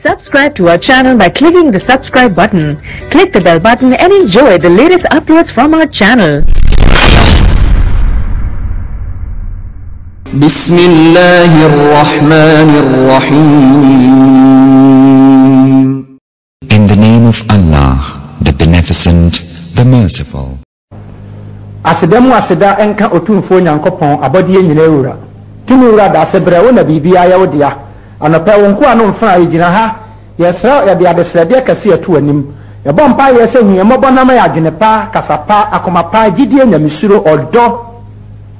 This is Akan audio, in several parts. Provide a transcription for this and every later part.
Subscribe to our channel by clicking the subscribe button. Click the bell button and enjoy the latest uploads from our channel. بسم الله الرحمن الرحيم In the name of Allah, the Beneficent, the Merciful. Aseda mu aseda nka Otumfoɔ Nyankopɔn, abɔdeɛ nyinaa Wura. Tumi Wura Daasebrɛ, Wo na biribiara yɛ Wo dea. Anɔpa yi, Wo nkoa no mfenaa, yɛgyina ha, yɛresrɛ Wo, yɛde adesrɛdeɛ kɛse ɛto W'anim. Yɛbɔ mpaeɛ sɛ hu yɛn mmɔbɔ na ma yɛn adwene pa, kasa pa, akoma pa, gyidie, nyamesuro, ɔdɔ,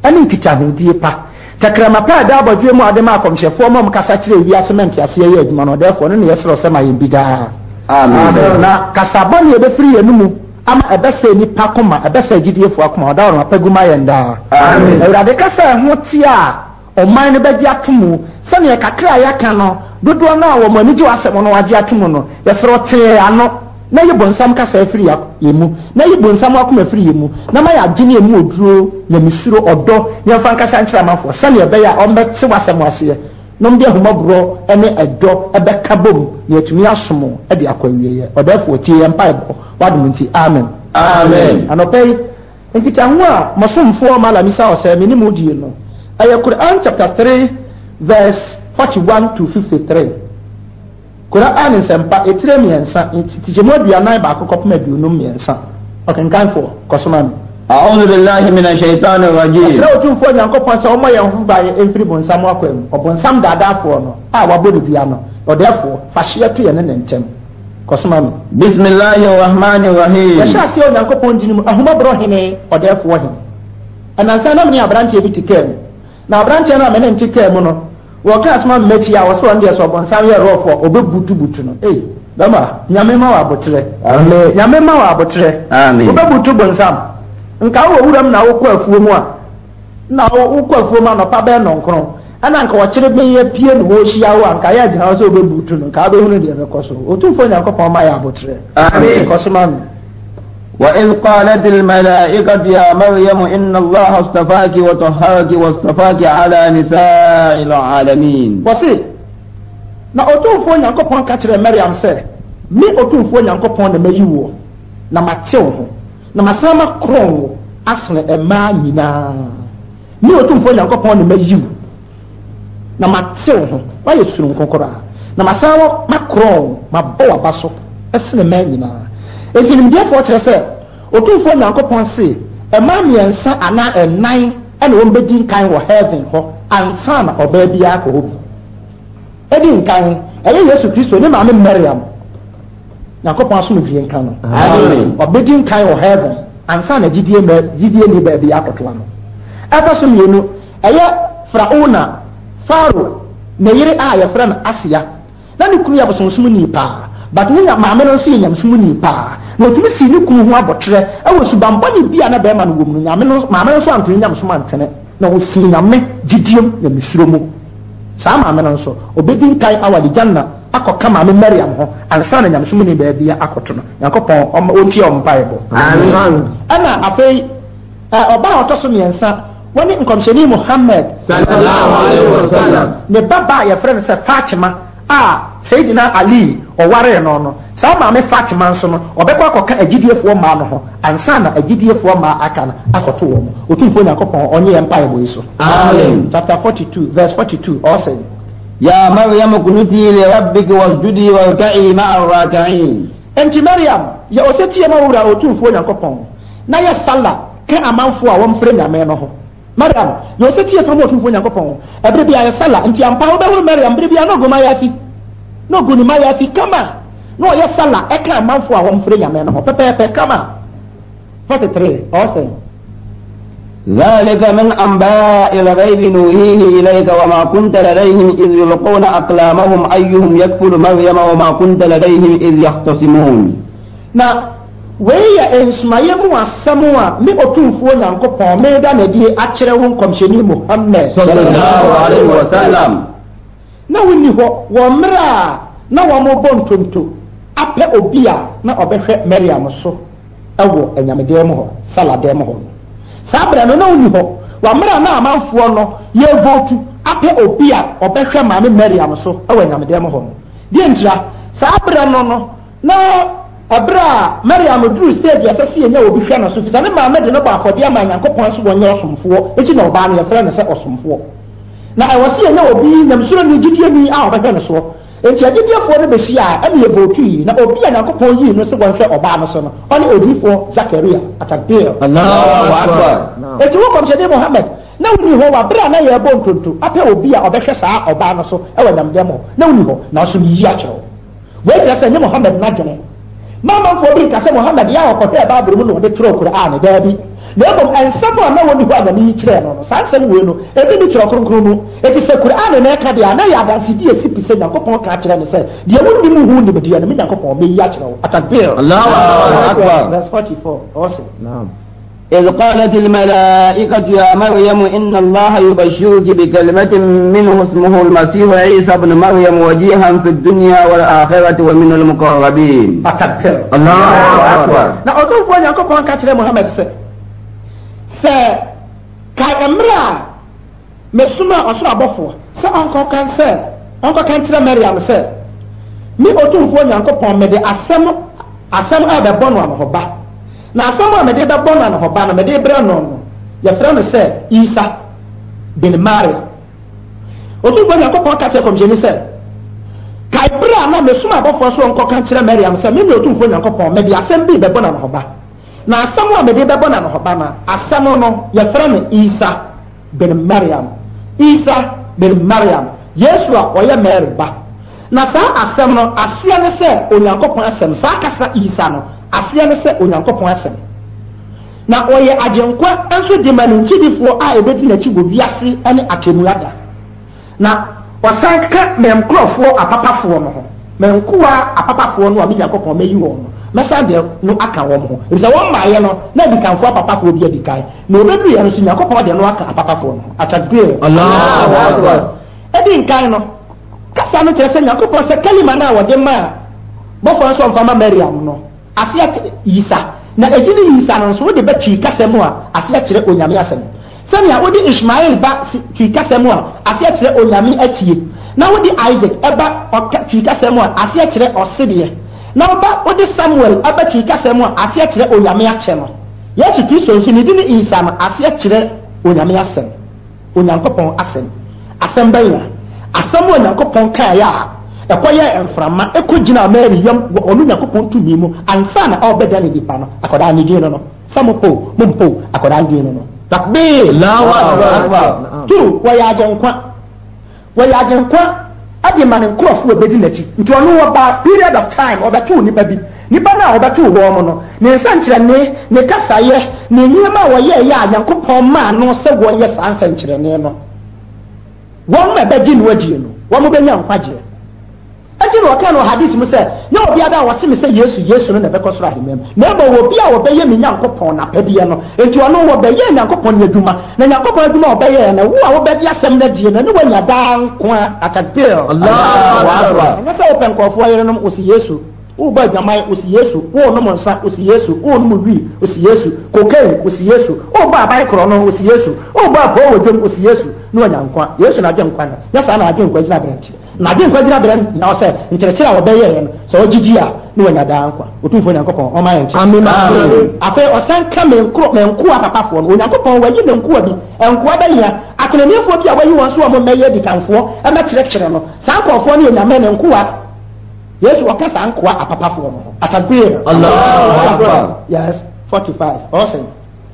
ne nkitahodie pa. Tɛkrɛma pa a ɛda abɔdweɛ mu a Wode maa akɔmhyɛfoɔ ma wɔkasa kyerɛɛ wiase ma nteaseɛ yɛɛ adwuma no, Ɔdɛɛfoɔ, no na yɛsrɛ Wo sɛ ma yɛn bi daa. Amen. Na kasa bɔne a ɛbɛfiri yɛn anomu ama ɛbɛsɛe nnipa akoma, ɛbɛsɛe agyidiefoɔ akoma, Ɔda Ɔroma pa gu ma yɛn daa. Amen. Awurade kasa a ɛho teɛ a ɔman no bɛgye ato mu, sɛdeɛ kakra a yɛaka no, dodoɔ no a wɔn ani gye w'asɛm no wɔagye ato mu no, yɛsrɛ wo tee yɛn ano, na yi bonsam kasa firi yɛn mu, na yi bonsam akoma firi yɛn mu, na ma yɛn adwene a ɛmu oduro, nyamesuro, ɔdɔ, na yɛmfa nkasa nkyerɛ amanfoɔ, sɛdeɛ ɛbɛyɛ a wɔbɛte w'asɛm aseɛ, na wɔde ahummɔborɔ ne ɛdɔ bɛka bom, na yɛatumi asom wo de akɔ awieɛ. Ɔdɛɛfoɔ, tie yɛn mpaebɔ, w'adom nti, amen. Amen. Anɔpa yi, nkitaho a mo somfoɔ Mallam Isa Osei me ne mo die no, ɛyɛ Qur'an chapter 3 verse 41 to 53. Qur'aan Nsɛmpa, etire mmiɛnsa, nkyekyɛmu 41 kɔpem 53. Ɔkenkanfoɔ, kɔ so ma me. A'udhu billahi mina shaitani rajim. Yɛsrɛ Otumfoɔ Nyankopɔn sɛ ɔmmɔ yɛn ho ban mfiri bonsam akwaa mu, ɔbonsam daadaafoɔ no a wabɔ no dua no, ɔdɛɛfoɔ, fa hyeɛ to yɛne ne ntɛm. Kɔ so ma me. Bismillahi rahmani rahim. Yɛhyɛ aseɛ Onyankopɔn din mu, Ahummɔborɔ Hene, Ɔdɛɛfoɔ Hene. Nnansa yi na me ne aberanteɛ bi te kaa mu. Na aberanteɛ no a me ne no te kaa mu no, Wɔka asɛm ama m'akyi a, wɔse ɔno deɛ sɛ ɔbonsam yɛ rough a, ɔbɛbutubutu no. Ei, bɛma, Nyame ma wo aboterɛ. Amen. Nyame ma wo aboterɛ. Amen. Wobɛbutu bonsam. Nka wowɔ wuram na wokɔ afuo mu a, na wokɔ afuo mu anɔpa bɛyɛ nnɔnkron, ɛna nka ɔkyere ben apue na wɔrehyia wo a, nka yɛ agyina hɔ sɛ wobɛbutu no, nka wobɛhunu deɛ ɛbɛkɔ so. Otumfoɔ Nyankopɔn ma yɛ aboterɛ. Amen. Kɔ so ma me. وإذ قالت الملائكة يا مريم إن الله اصطفاك وطهرك واصطفاك على نساء العالمين. Wɔse, Na Otumfoɔ Nyankopɔn ka kyerɛɛ Mar'yam sɛ, Me Otumfoɔ Nyankopɔn na mayi woɔ, na mate wo ho, na masan makorɔn wo asene mmaa nyinaa. Me Otumfoɔ Nyankopɔn na mayi wo, na mate wo ho, woayɛ sononko koraa, na masan makorɔn wo, mabɔ w'aba so sene mmaa nyinaa. Enti nimdeɛfoɔ kyerɛ sɛ, Otumfoɔ Nyankopɔn se mmaa mmiɛnsa anaa nnan na wɔbɛdi nkan wɔ Heaven hɔ ansa na ɔbaa biara akɔ hɔ bi. Edi nkan, ɛyɛ Yesu Kristo ne maame Mariam, Nyankopɔn asomdwie nka no. Amen. Ɔbɛdi nkan wɔ Heaven ansa na gyidie ma gyidieni baa bi akɔtoa no. Ɛtɔ so mmienu, Ɛyɛ Faraona, Pharaoh, ne yere a yɛfrɛ no Asia. Na ne kunu yɛ abosonsomni paa, but ne maame no nso yɛ nyamesomni paa. Na ɔtumi sii ne kunu ho abɔterɛ wɔ suban bɔne bi a na barima no wɔ mu no, nyame no, maame no nso anto ne nyamesom antwene, na ɔsii Nyame gyidie mu, nyamesuro mu. Saa maame no nso, ɔbɛdi nkan aware Jannah akɔka maame Mariam ho ansa na nyamesomni baa bi akɔto no. Nyankopɔn ɔmma ɔntie wɔn mpaebɔ. Amen. Ɛna afei. Ɔbaa a ɔtɔ so mmiɛnsa, wɔne Nkɔmhyɛni Muhammad, Sallallahu alaihi wasallam, ne ba baa a yɛfrɛ no sɛ Fatima a Sayyidina Ali ɔwaree no no. Saa maame Fatima nso no, ɔbɛkɔ akɔka agyidiefoɔ mmaa no ho ansa na agyidiefoɔ mmaa aka no akɔto wɔn. Otumfoɔ Nyankopɔn ɔnye yɛn mpaebɔ yi so. Amen. Chapter 42 verse 42, ɔse. Ya Maryam kunuti li rabbiki wasjudi warka'i ma'a raka'in. Enti Maryam, yɛ osetie ma wo Wura Otumfoɔ Nyankopɔn. Na yɛ Salah ka amanfoɔ a wɔmfrɛ Nyame no ho. Mariam, yɛ osetie fa ma Otumfoɔ Nyankopɔn, ɛberɛ biara yɛ Salah, nti ampa wobɛhunu Mariam berɛ biara na ɔgu mayafi, na ɔgu ne mayafi kama, na ɔyɛ Salah ɛka amanfoɔ a wɔmfrɛ Nyame no ho pɛpɛɛpɛ kama. 43, ɔsɛn. ذلك من أنباء الغيب نوحيه إليك وما كنت لديهم إذ يلقون أقلامهم أيهم يكفل مريم وما كنت لديهم إذ يختصمون Na Wei yɛ nsomaeɛ mu asɛm a me Otumfoɔ Nyankopɔn mereda no adie akyerɛ wo Nkɔmhyɛni Muhammad. Sallallahu alaihi wasallam. Na wonni hɔ wɔ mmerɛ a na wɔrebɔ ntonto apɛ obi a na ɔbɛhwɛ Maryam so wɔ Anyamedan mu hɔ, Salah dan mu hɔ no. Saa berɛ no na wonni hɔ wɔ mmerɛ a na amanfoɔ no yɛrevootu apɛ obi a ɔbɛhwɛ Maame Maryam so wɔ Anyamedan mu hɔ no. Deɛ ntira? Saa berɛ no no, na ɛberɛ a Mariam duruu stage a ɛsɛ sɛ yɛnya obi hwɛ no so, efisɛ ne maame de no bɔ afɔdeɛ maa Nyankopɔn sɛ ɔnyɛ ɔsomfoɔ, enti na ɔbaa no yɛfrɛ no sɛ ɔsomfoɔ. Na ɛwɔ sɛ yɛnya obi, Nyamesuroni, gyidieni a ɔbɛhwɛ no soɔ. Enti agyidiefoɔ no bɛhyiaa, ɛna yɛvotui, na obi a Nyankopɔn yii no sɛ wɔnhwɛ ɔbaa no so no, ɔne Odiyifoɔ Zakaria, At-Takbir. Allahu Akbar. Enti wo Nkɔmhyɛni Muhammad, na wonni hɔ wɔ aberɛ a na yɛrebɔ ntonto apɛ obi a ɔbɛhwɛ saa ɔbaa no so wɔ Nyamedɛm hɔ, na wonni hɔ, nanso meyi akyerɛ wo. Wei kyerɛ sɛ ɛnyɛ Muhammad n'adwene. Mma amanfoɔ bi nka sɛ Muhammad yɛ a ɔkɔhwɛɛ Bible mu na ɔde twerɛɛ Qur'aan, daabi. Na mmom nsɛm a na wɔnni hɔ a Nyame yi kyerɛɛ no no, saa nsɛm wei no, ebi nni Twerɛ Kronkron mu. Enti sɛ Qur'aan na ɛka deɛ a, na ɛyɛ adansedie a ɛsi pi sɛ Nyankopɔn ka akyerɛ no sɛ, Deɛ wonnim ho nimdeɛ no, me Nyankopɔn, mɛyi akyerɛ wo. At-Takbir. Allahu Akbar. Verse 44, ɔse. Naam. إذ قالت الملائكة يا مريم إن الله يبشرك بكلمة منه اسمه المسيح عيسى ابن مريم وجيها في الدنيا والآخرة ومن المقربين. Atakbir. الله أكبر. Na Otumfoɔ Nyankopɔn ka kyerɛɛ Muhammad sɛ, Sɛ, kae mmerɛ a Mesomaa ɔsoro abɔfoɔ sɛ ɔnkɔka sɛ, ɔnkɔka nkyerɛ Mar'yam sɛ, Me Otumfoɔ Nyankopɔn mede asɛm, asɛm rebɛbɔ no anohoba. Na asɛm a mede bɛbɔ no anohoba no, mede rebrɛ no no, yɛfrɛ no sɛ Isa bin Mar'yam. Otumfoɔ Nyankopɔn ka kyerɛɛ Kɔmhyɛni sɛ, Kae berɛ a na mesoma abɔfoɔ sɛ wɔnkɔka nkyerɛ Mar'yam sɛ, Mene Otumfoɔ Nyankopɔn, mede asɛm bi rebɛbɔ no anohoba. Na asɛm a mede rebɛbɔ no anohoba no, asɛm no, yɛfrɛ no Isa. bin Maryam, Isa bin Maryam, Yesu a ɔyɛ Mary ba. Na saa asɛm no, aseɛ ne sɛ Onyankopɔn asɛm. Saa kasa Isa no, aseɛ ne sɛ Onyankopɔn asɛm. Na ɔyɛ Agyenkwa nso de ma ne nkyidifoɔ a ɛbɛdi n'akyi wɔ wiase ne atemmuada. Na ɔsan ka me nkurɔfoɔ apapafoɔ no ho, me nkoa apapafoɔ no a me Nyankopɔn mayi wɔn no, mɛsan de no aka wɔn ho, efisɛ wɔn mmaeɛ no, na adikanfoɔ apapafoɔ bi adi kan, na wɔbɛduruiɛ no nso, Nyankopɔn de no aka apapafoɔ no ho. At-Takbir. Allahu Akbar. Edi nkan no, kasa no kyerɛ sɛ Nyankopɔn sɛ kalima no a wɔde maa bɔfoɔ no sɛ ɔmfa ma Mariam no, Aseɛ kyerɛ Yisa, na edin Yisa no nso wode ba Twi kasa mu a, aseɛ kyerɛ Onyame asɛm. Sɛnea wode Ishmael ba Twi kasa mu a, aseɛ kyerɛ Onyame atie, na wode Isaac ba ɔka Twi kasa mu a, aseɛ kyerɛ Ɔsedeɛ, na woba wode Samuel ba Twi kasa mu a, aseɛ kyerɛ Onyame akyɛ no. Yesu Kristo nso ne din Isa no, aseɛ kyerɛ Onyame asɛm. Onyankopɔn asɛm. Asɛm bɛn a? Asɛm a Onyankopɔn kaeɛ a ɛkɔyɛɛ mframa kɔgyinaa Mary yam wɔ ɔno Nyankopɔn tumi mu ansa na ɔrebɛdane nipa no. Akwadaa no din no no. Sɛ mopɛ o, mompɛ o, akwadaa no din no no. Takbir! Allahu Akbar! Two, wɔyɛ agyenkwa. Wɔyɛ Agyenkwa de ma ne nkorɔfoɔ a ɛbɛdi n'akyi. Nti ɔno ɔbaa period of time, ɔbɛtoo nnipa bi. Nnipa no a ɔbɛtoo wɔn no, ne nsɛnkyerɛnne, ne kasayɛ, ne nneɛma a ɔyɛeɛ a Nyankopɔn maa no sɛ wɔnyɛ saa nsɛnkyerɛnne no, wɔn a ɛbɛgye no adie no, wɔn bɛnya nkwagyeɛ. Enti na ɔkaa no wɔ Hadith mu sɛ, Nyɛ obiara a ɔse me sɛ Yesu, Yesu no na ɛbɛkɔ soro ahemman mu, na mmom obi a ɔbɛyɛ me Nyankopɔn n'apɛdeɛ no. Enti ɔno, ɔbɛyɛɛ Nyankopɔn adwuma, na Nyankopɔn adwuma a ɔbɛyɛɛ no, wo a wobɛgye asɛm no adie no, ɛne woanya daa nkwa. At-Takbir. Allahu Akbar. Ɛnyɛ sɛ wopɛ nkurɔfoɔ yerenom, wose Yesu, worebɔ adwaman, wose Yesu, worenom nsa, wose Yesu, worenom wii, wose Yesu, cocaine, wose Yesu, worebɔ aban korɔno, wose Yesu, worebɔ apoo wɔ dwam, wose Yesu, na woanya nkwa. Yesu na agye nkwa no. Nyɛ saa na agye nkwa gyina berɛ nteɛ. Na Agyenkwa gyinaberɛ no hia sɛ nkyerɛkyerɛ a wɔbɛyɛeɛ no, sɛ ɔgye di a, na wanya daa nkwa. Otumfoɔ Nyankopɔn, ɔmma yɛn nkyerɛkyerɛ. Amen. Afei ɔsan ka me nkoro, me nkoa papafoɔ no. Onyankopɔn, wayi ne nkoa bi, nkoa bɛhia, ateneneefoɔ bi a wayi wɔn sɛ wɔn mmɛyɛ adikanfoɔ mmɛkyerɛkyerɛ no. Saa nkorɔfoɔ no yɛ Nyame ne nkoa. Yesu, ɔka saa nkoa apapafoɔ no ho. Atakbir. Allahu Akbar. Yes, 45. Ɔsɛn.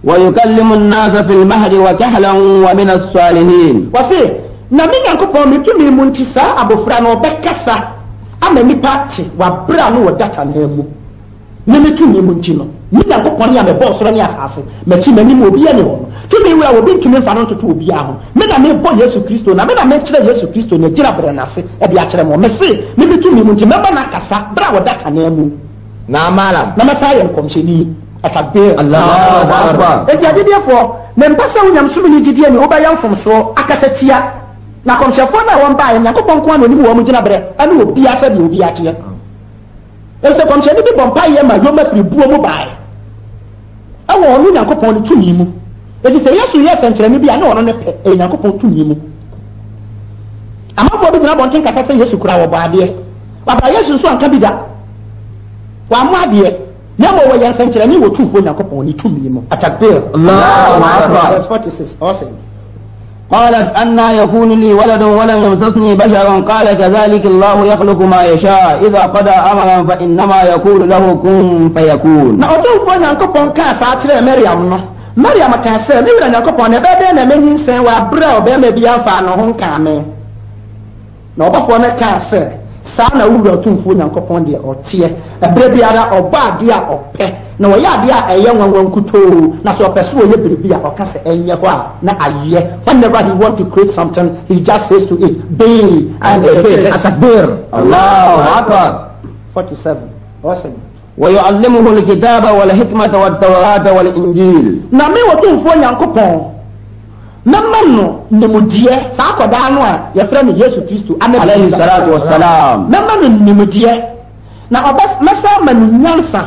Wa-yukallimu n-naasa fi l-mahdi wa kahlan wa mina s-saalihiin. Ɔse, Na me Nyankopɔn, me tumi mu nti saa abofra no ɔbɛkasa ama nnipa ate wɔ aberɛ a no wɔ data no mu. Me me tumi mu nti no, me Nyankopɔn ne a mebɔɔ soro ne asaase, m'akyi, m'anim, obiara nni hɔ no, tumi wura a obi ntumi mfa no ntoto obiara ho. Me na mebɔ Yesu Kristo, na me na mekyerɛ Yesu Kristo n'agyiraberɛ no ase de akyerɛ mo. Mese, me me tumi mu nti mɛma no akasa berɛ a ɔda kanaa mu. Na malam. Na mɛsan ayɛ nkɔmhyɛni. Atakbir. Allahu Akbar. Enti agyidiefoɔ, mempɛ sɛ wo nyamesomni gyidieni wobɛyɛ mfomsoɔ akasa tia N'akɔmhyɛfoɔ no a wɔn baeɛ, Nyankopɔn nko ara na Onim wɔn gyinaberɛ ɛne obiara sɛdeɛ obiara teɛ. Efisɛ kɔmhyɛni bi bɔ mpaeɛ ma yoma firi buo mu baeɛ ɛwɔ ɔno Nyankopɔn no tumi mu. Enti sɛ Yesu yɛɛ sɛnkyerɛnne bi a na ɔno ne pɛ, ɛyɛ Nyankopɔn tumi mu. Amanfoɔ bi gyina abɔnten kasa sɛ Yesu koraa ɔbɔ adeɛ. Waba Yesu nso anka bi da. Wammɔ adeɛ, na mmom wɔyɛ nsɛnkyerɛnne wɔ Tumfoɔ Nyankopɔn ne tumi mu. Atakbir. Allahu Akbar. Verse 46, ɔsɛ. قالت أنا يكون لي ولد ولم يمسسني بشر قال كذلك الله يخلق ما يشاء إذا قضى أمرا فإنما يقول له كن فيكون. Na Otumfoɔ Nyankopɔn kaa saa kyerɛɛ Maryam no, Maryam kaa sɛ, Me Wura Nyankopɔn, na ɛbɛyɛ dɛn na manyinsɛn wɔ aberɛ a ɔbarima biara mfaa ne ho nkaa me? Na ɔbɔfoɔ no kaa sɛ, Saa na wo Wura Otumfoɔ Nyankopɔn deɛ ɔteɛ, ɛberɛ biara ɔbɔ adeɛ a ɔpɛ, na ɔyɛ adeɛ a ɛyɛ nwanwa nkutoo, na sɛ ɔpɛ sɛ ɔyɛ biribi a, ɔka sɛ ɛnyɛ hɔ a, na ayɛ. Whenever he want to create something, he just says to it, be, and it is. At-Takbir. Allahu Akbar. 47. Ɔsɛ. Wa-yu'allimuhu al-kitaba wal-hikmata wat-tawrata wal-injil. Na me Otumfoɔ Nyankopɔn mɛma no nimdeɛ, saa akɔdaa no a yɛfrɛ no Yesu Kristo, Alayhi salatu wa salam. Mɛma no nimdeɛ, na ɔbɛ, mɛsan ama no nyansa,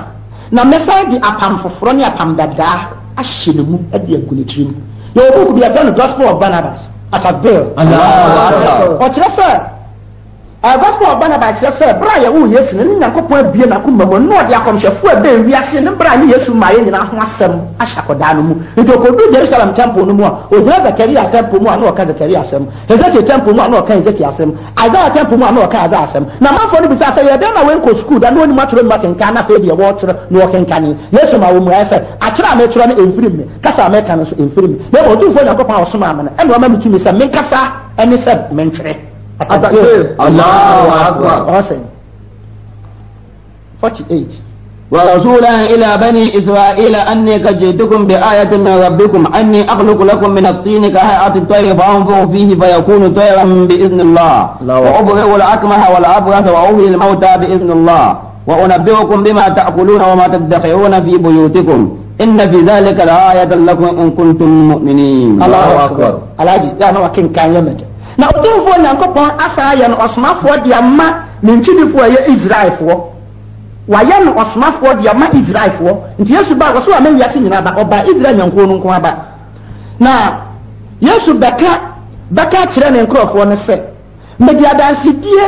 na mɛsan de apam foforɔ ne apam dadaa ahyɛ ne mu de agu ne tirim. Yɛwɔ buuku bi yɛfrɛ no Gospel of Barnabas, Atakbir. Allahu Akbar. Ɔkyerɛ sɛ, Gospel of Barnabas kyerɛ sɛ bere a yɛwoo Yesu no, na Nyankopɔn abue n'akoma mu, na ɔde akɔmhyɛfo a ɛbɛɛ wiase ne bere a ne Yesu mmaeɛ nyinaa ho asɛm ahyɛ akɔdaa no mu. Enti ɔkɔduu Jerusalem tɛmpol no mu a, ɔgyina Zakaria tɛmpol mu a na ɔka Zakaria asɛm, Hesekiel tɛmpol mu a na ɔka Hesekiel asɛm, Isaiah tɛmpol mu a na ɔka Isaiah asɛm. Na amanfoɔ no bisaa sɛ, Ɛyɛɛ dɛn na wei nkɔɔ sukuu da na ɔnim atwerɛ nim akenkan na afei deɛ wɔretwerɛ na ɔrekenkan yi? Yesu maa wɔn mmuaeɛ sɛ, Atwerɛ a meretwerɛ no, ɛmfiri me, kasa a mereka no nso, ɛmfiri me, na mmom Otumfoɔ Nyankopɔn a ɔsomaa me no na wama me tumi sɛ menkasa ne sɛ mentwerɛ. Atakbir. Allahu Akbar. Ɔsɛ 48. ورسولا إلى بني إسرائيل أني قد جئتكم بآية من ربكم أني أخلق لكم من الطين كهيئة الطير فأنفخ فيه فيكون طيرا بإذن الله وأبرئ الأكمه والأبرص وأحيي الموتى بإذن الله وأنبئكم بما تأكلون وما تدخرون في بيوتكم إن في ذلك لآية لكم إن كنتم مؤمنين. الله أكبر. Alhaji, yɛ a na wakenkan yɛ mɛdɛ. Na Otumfoɔ Nyankopɔn asan ayɛ no ɔsomafoɔ de ama ne nkyinifoɔ a ɛyɛ Israelfoɔ. Wayɛ no ɔsomafoɔ de ama Israelfoɔ. Nti Yesu baa, wɔse wamma wiase nyinaa ba, ɔbaa Israel nnwankuo no nko ara ba. Na Yesu bɛka bɛka kyerɛɛ ne nkorɔfoɔ no sɛ, Mede adansedie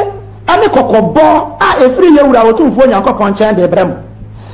ne kɔkɔbɔ a ɛfiri yɛn Wura Otumfoɔ Nyankopɔn nkyɛn de rebrɛ mo.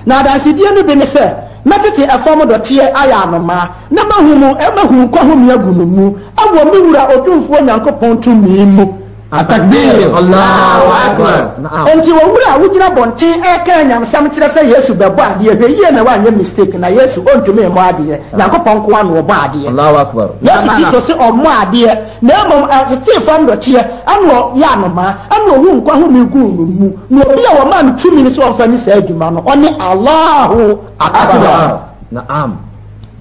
Na adansedie no bi ne sɛ, mɛtete ɛfam dɔteɛ ayɛ anomaa, na mahu mo, mahu nkwa home agu no mu, wɔ me Wura Otumfoɔ Nyankopɔn tumi mu. Atakbir! Allahu Akbar! Enti owura a wogyina abɔnten reka anyamsɛm kyerɛ sɛ Yesu bɛbɔ adeɛ, hwɛ yie na woanyɛ mistake, na Yesu ɔntumi mmɔ adeɛ, Nyankopɔn nkoa na ɔbɔ adeɛ. Allahu Akbar! Yesu Kristo se ɔmmɔ adeɛ, na mmom ɔtetee fam dɔteɛ, ɛna ɔyɛ anomaa, ɛna ɔwu nkwa home guu no mu, na obi a wɔmaa no tumi no sɛ ɔmfa nni saa adwuma no, ɔne Allahu Akbar. Na'am.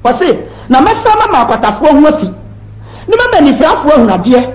Ɔse, Na mɛsan mama akwatafoɔ ho afi, ne mama anifirafoɔ ahunu adeɛ,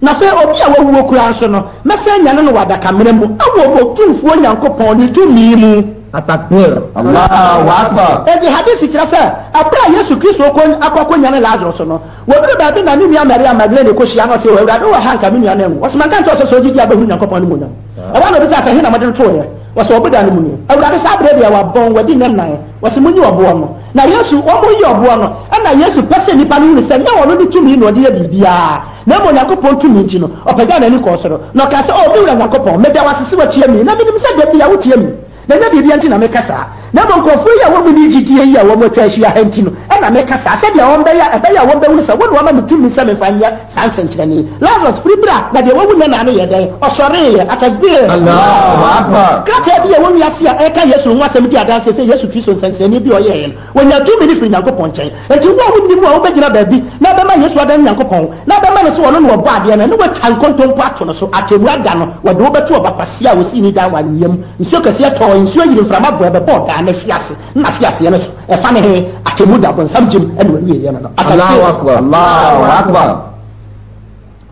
na sɛ obi a wawuo koraa nso no, mɛsan anyane no wɔ adakamena mu, wɔ Otumfoɔ Nyankopɔn ne tumi mu. Atakbir! Allahu Akbar! Enti hadisi kyerɛ sɛ, ɛberɛ a Yesu Kristo rekɔ akɔ akɔnyane Lazaro so no, wɔduruu baabi na ne nua Maria Magdalene kɔhyiaa no, ɔse, O Awurade, wowɔ ha a anka me nua no anwu. Ɔse, Manka nkyerɛ wo sɛ sɛ wogye di a wobɛhunu Nyankopɔn animuonyam? Ɛhɔ ara na ɔbisaa sɛ, He na mode no tooeɛ? Wɔse, Ɔboda no mu nie. Awurade, saa berɛ deɛ wabɔn, wadi nna nnan. Wɔse, Monyi ɔboɔ no. Na Yesu, wɔreyi ɔboɔ no, ɛnna Yesu pɛ sɛ nnipa no hunu sɛ nyɛ ɔno ne tumi na ɔde yɛ biribiara, na mmom Onyankopɔn tumi nti no, ɔpagyaa n'ani kɔɔ soro, na ɔkaa sɛ, O me Wura Nyankopɔn, meda wo ase sɛ woatie me, na menim sɛ da biara wotie me. Na ɛnyɛ biribiara nti na meka saa, na mmom nkurɔfoɔ yi a wɔnni gyidie yi a wɔatwa ahyia ha nti no na meka saa, sɛdeɛ wɔbɛyɛ a ɛbɛyɛ a wɔbɛhunu sɛ wo na woama me tumi sɛ memfa nyɛ saa nsɛnkyerɛnne yi. Lasarus, firi bra! Na deɛ wawu nnɛ no yɛɛ dɛn? Ɔsɔreeɛ! Atakbir! Allahu Akbar! Krataa bi a ɛwɔ wiase a ɛreka Yesu ho asɛm di adanseɛ sɛ Yesu Kristo nsɛnkyerɛnne bi a ɔyɛeɛ no, wɔnyaa tumi no firii Nyankopɔn nkyɛn. Enti wo a wonni mu a wobɛgyina baabi na abɛma Yesu adane Nyankopɔn, na abɛma no sɛ ɔno na ɔbɔɔ adeɛ no, ne woatwa nkontompo ato no so, atemmu ada no, wɔde wo bɛto ɔba kwasea a ɔsii ne dan wɔ anwea mu. Nsuo kɛseɛ tɔɔe, nsuo yiri, mframa bɔe, ɛbɛbɔɔ daa no ahwease, na n'ahweaseɛ no so, ɛfa ne he? Atemmu da, bonsam gyem na wawieɛ no no. Allahu Akbar! Allahu Akbar!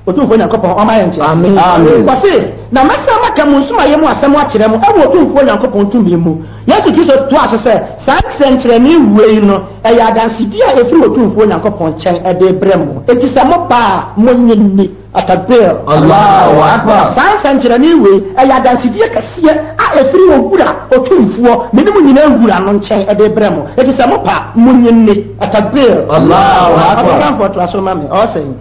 Otumfoɔ Nyankopɔn ɔma yɛn nteaseɛ. Amen. Amen. Ɔse, Na mɛsan maka mo nsumaeɛ mu asɛm akyerɛ mo wɔ Otumfoɔ Nyankopɔn tumi mu. Yesu Kristo toaa so sɛ, Saa nsɛnkyerɛnne wei no, ɛyɛ adansedie a ɛfiri Otumfoɔ Nyankopɔn nkyɛn de rebrɛ mo. Enti sɛ moba a, monnye nni. Atakbir. Allahu Akbar. Saa nsɛnkyerɛnne wei, ɛyɛ adansedie kɛseɛ a ɛfiri Owura, Otumfoɔ, me ne mo nyinaa Wura no nkyɛn de rebrɛ mo. Enti sɛ mopa a, monnye nni. Atakbir. Allahu Akbar. Ɔkenkanfoɔ toa so ma me. Ɔsɛn.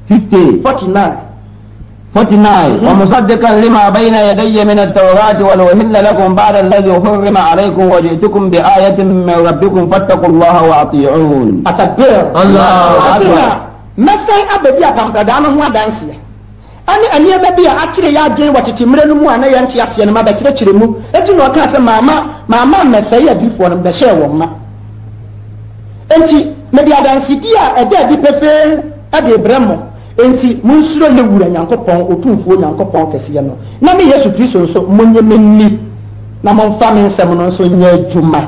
50. 49. 49 ومصدقا لما بين يدي من التوراة ولأهل لكم بعد الذي حرم عليكم وجئتكم بآية من ربكم فاتقوا الله وأطيعون. Atakbir. Allahu Ɔse na Akbar. mɛsan abɛdi apam dadaa no ho adanseɛ ɛne nneɛma bi a akyerɛ yɛ adwene wɔ tete mmerɛ no mu a na yɛnte aseɛ no mabɛkyerɛkyerɛ mu. Enti na ɔkaa sɛ maama maama mmɛsɛe adiyifoɔ no mebɛhyɛɛ wɔn ma. Enti mede adansedie a ɛda adi pefee de rebrɛ mo. Enti monsuro yɛ Wura Nyankopɔn, Otumfuo Nyankopɔn kɛseɛ no, na me Yesu Kristo nso monnye me nni, na momfa me nsɛm no nso nyɛ adwuma.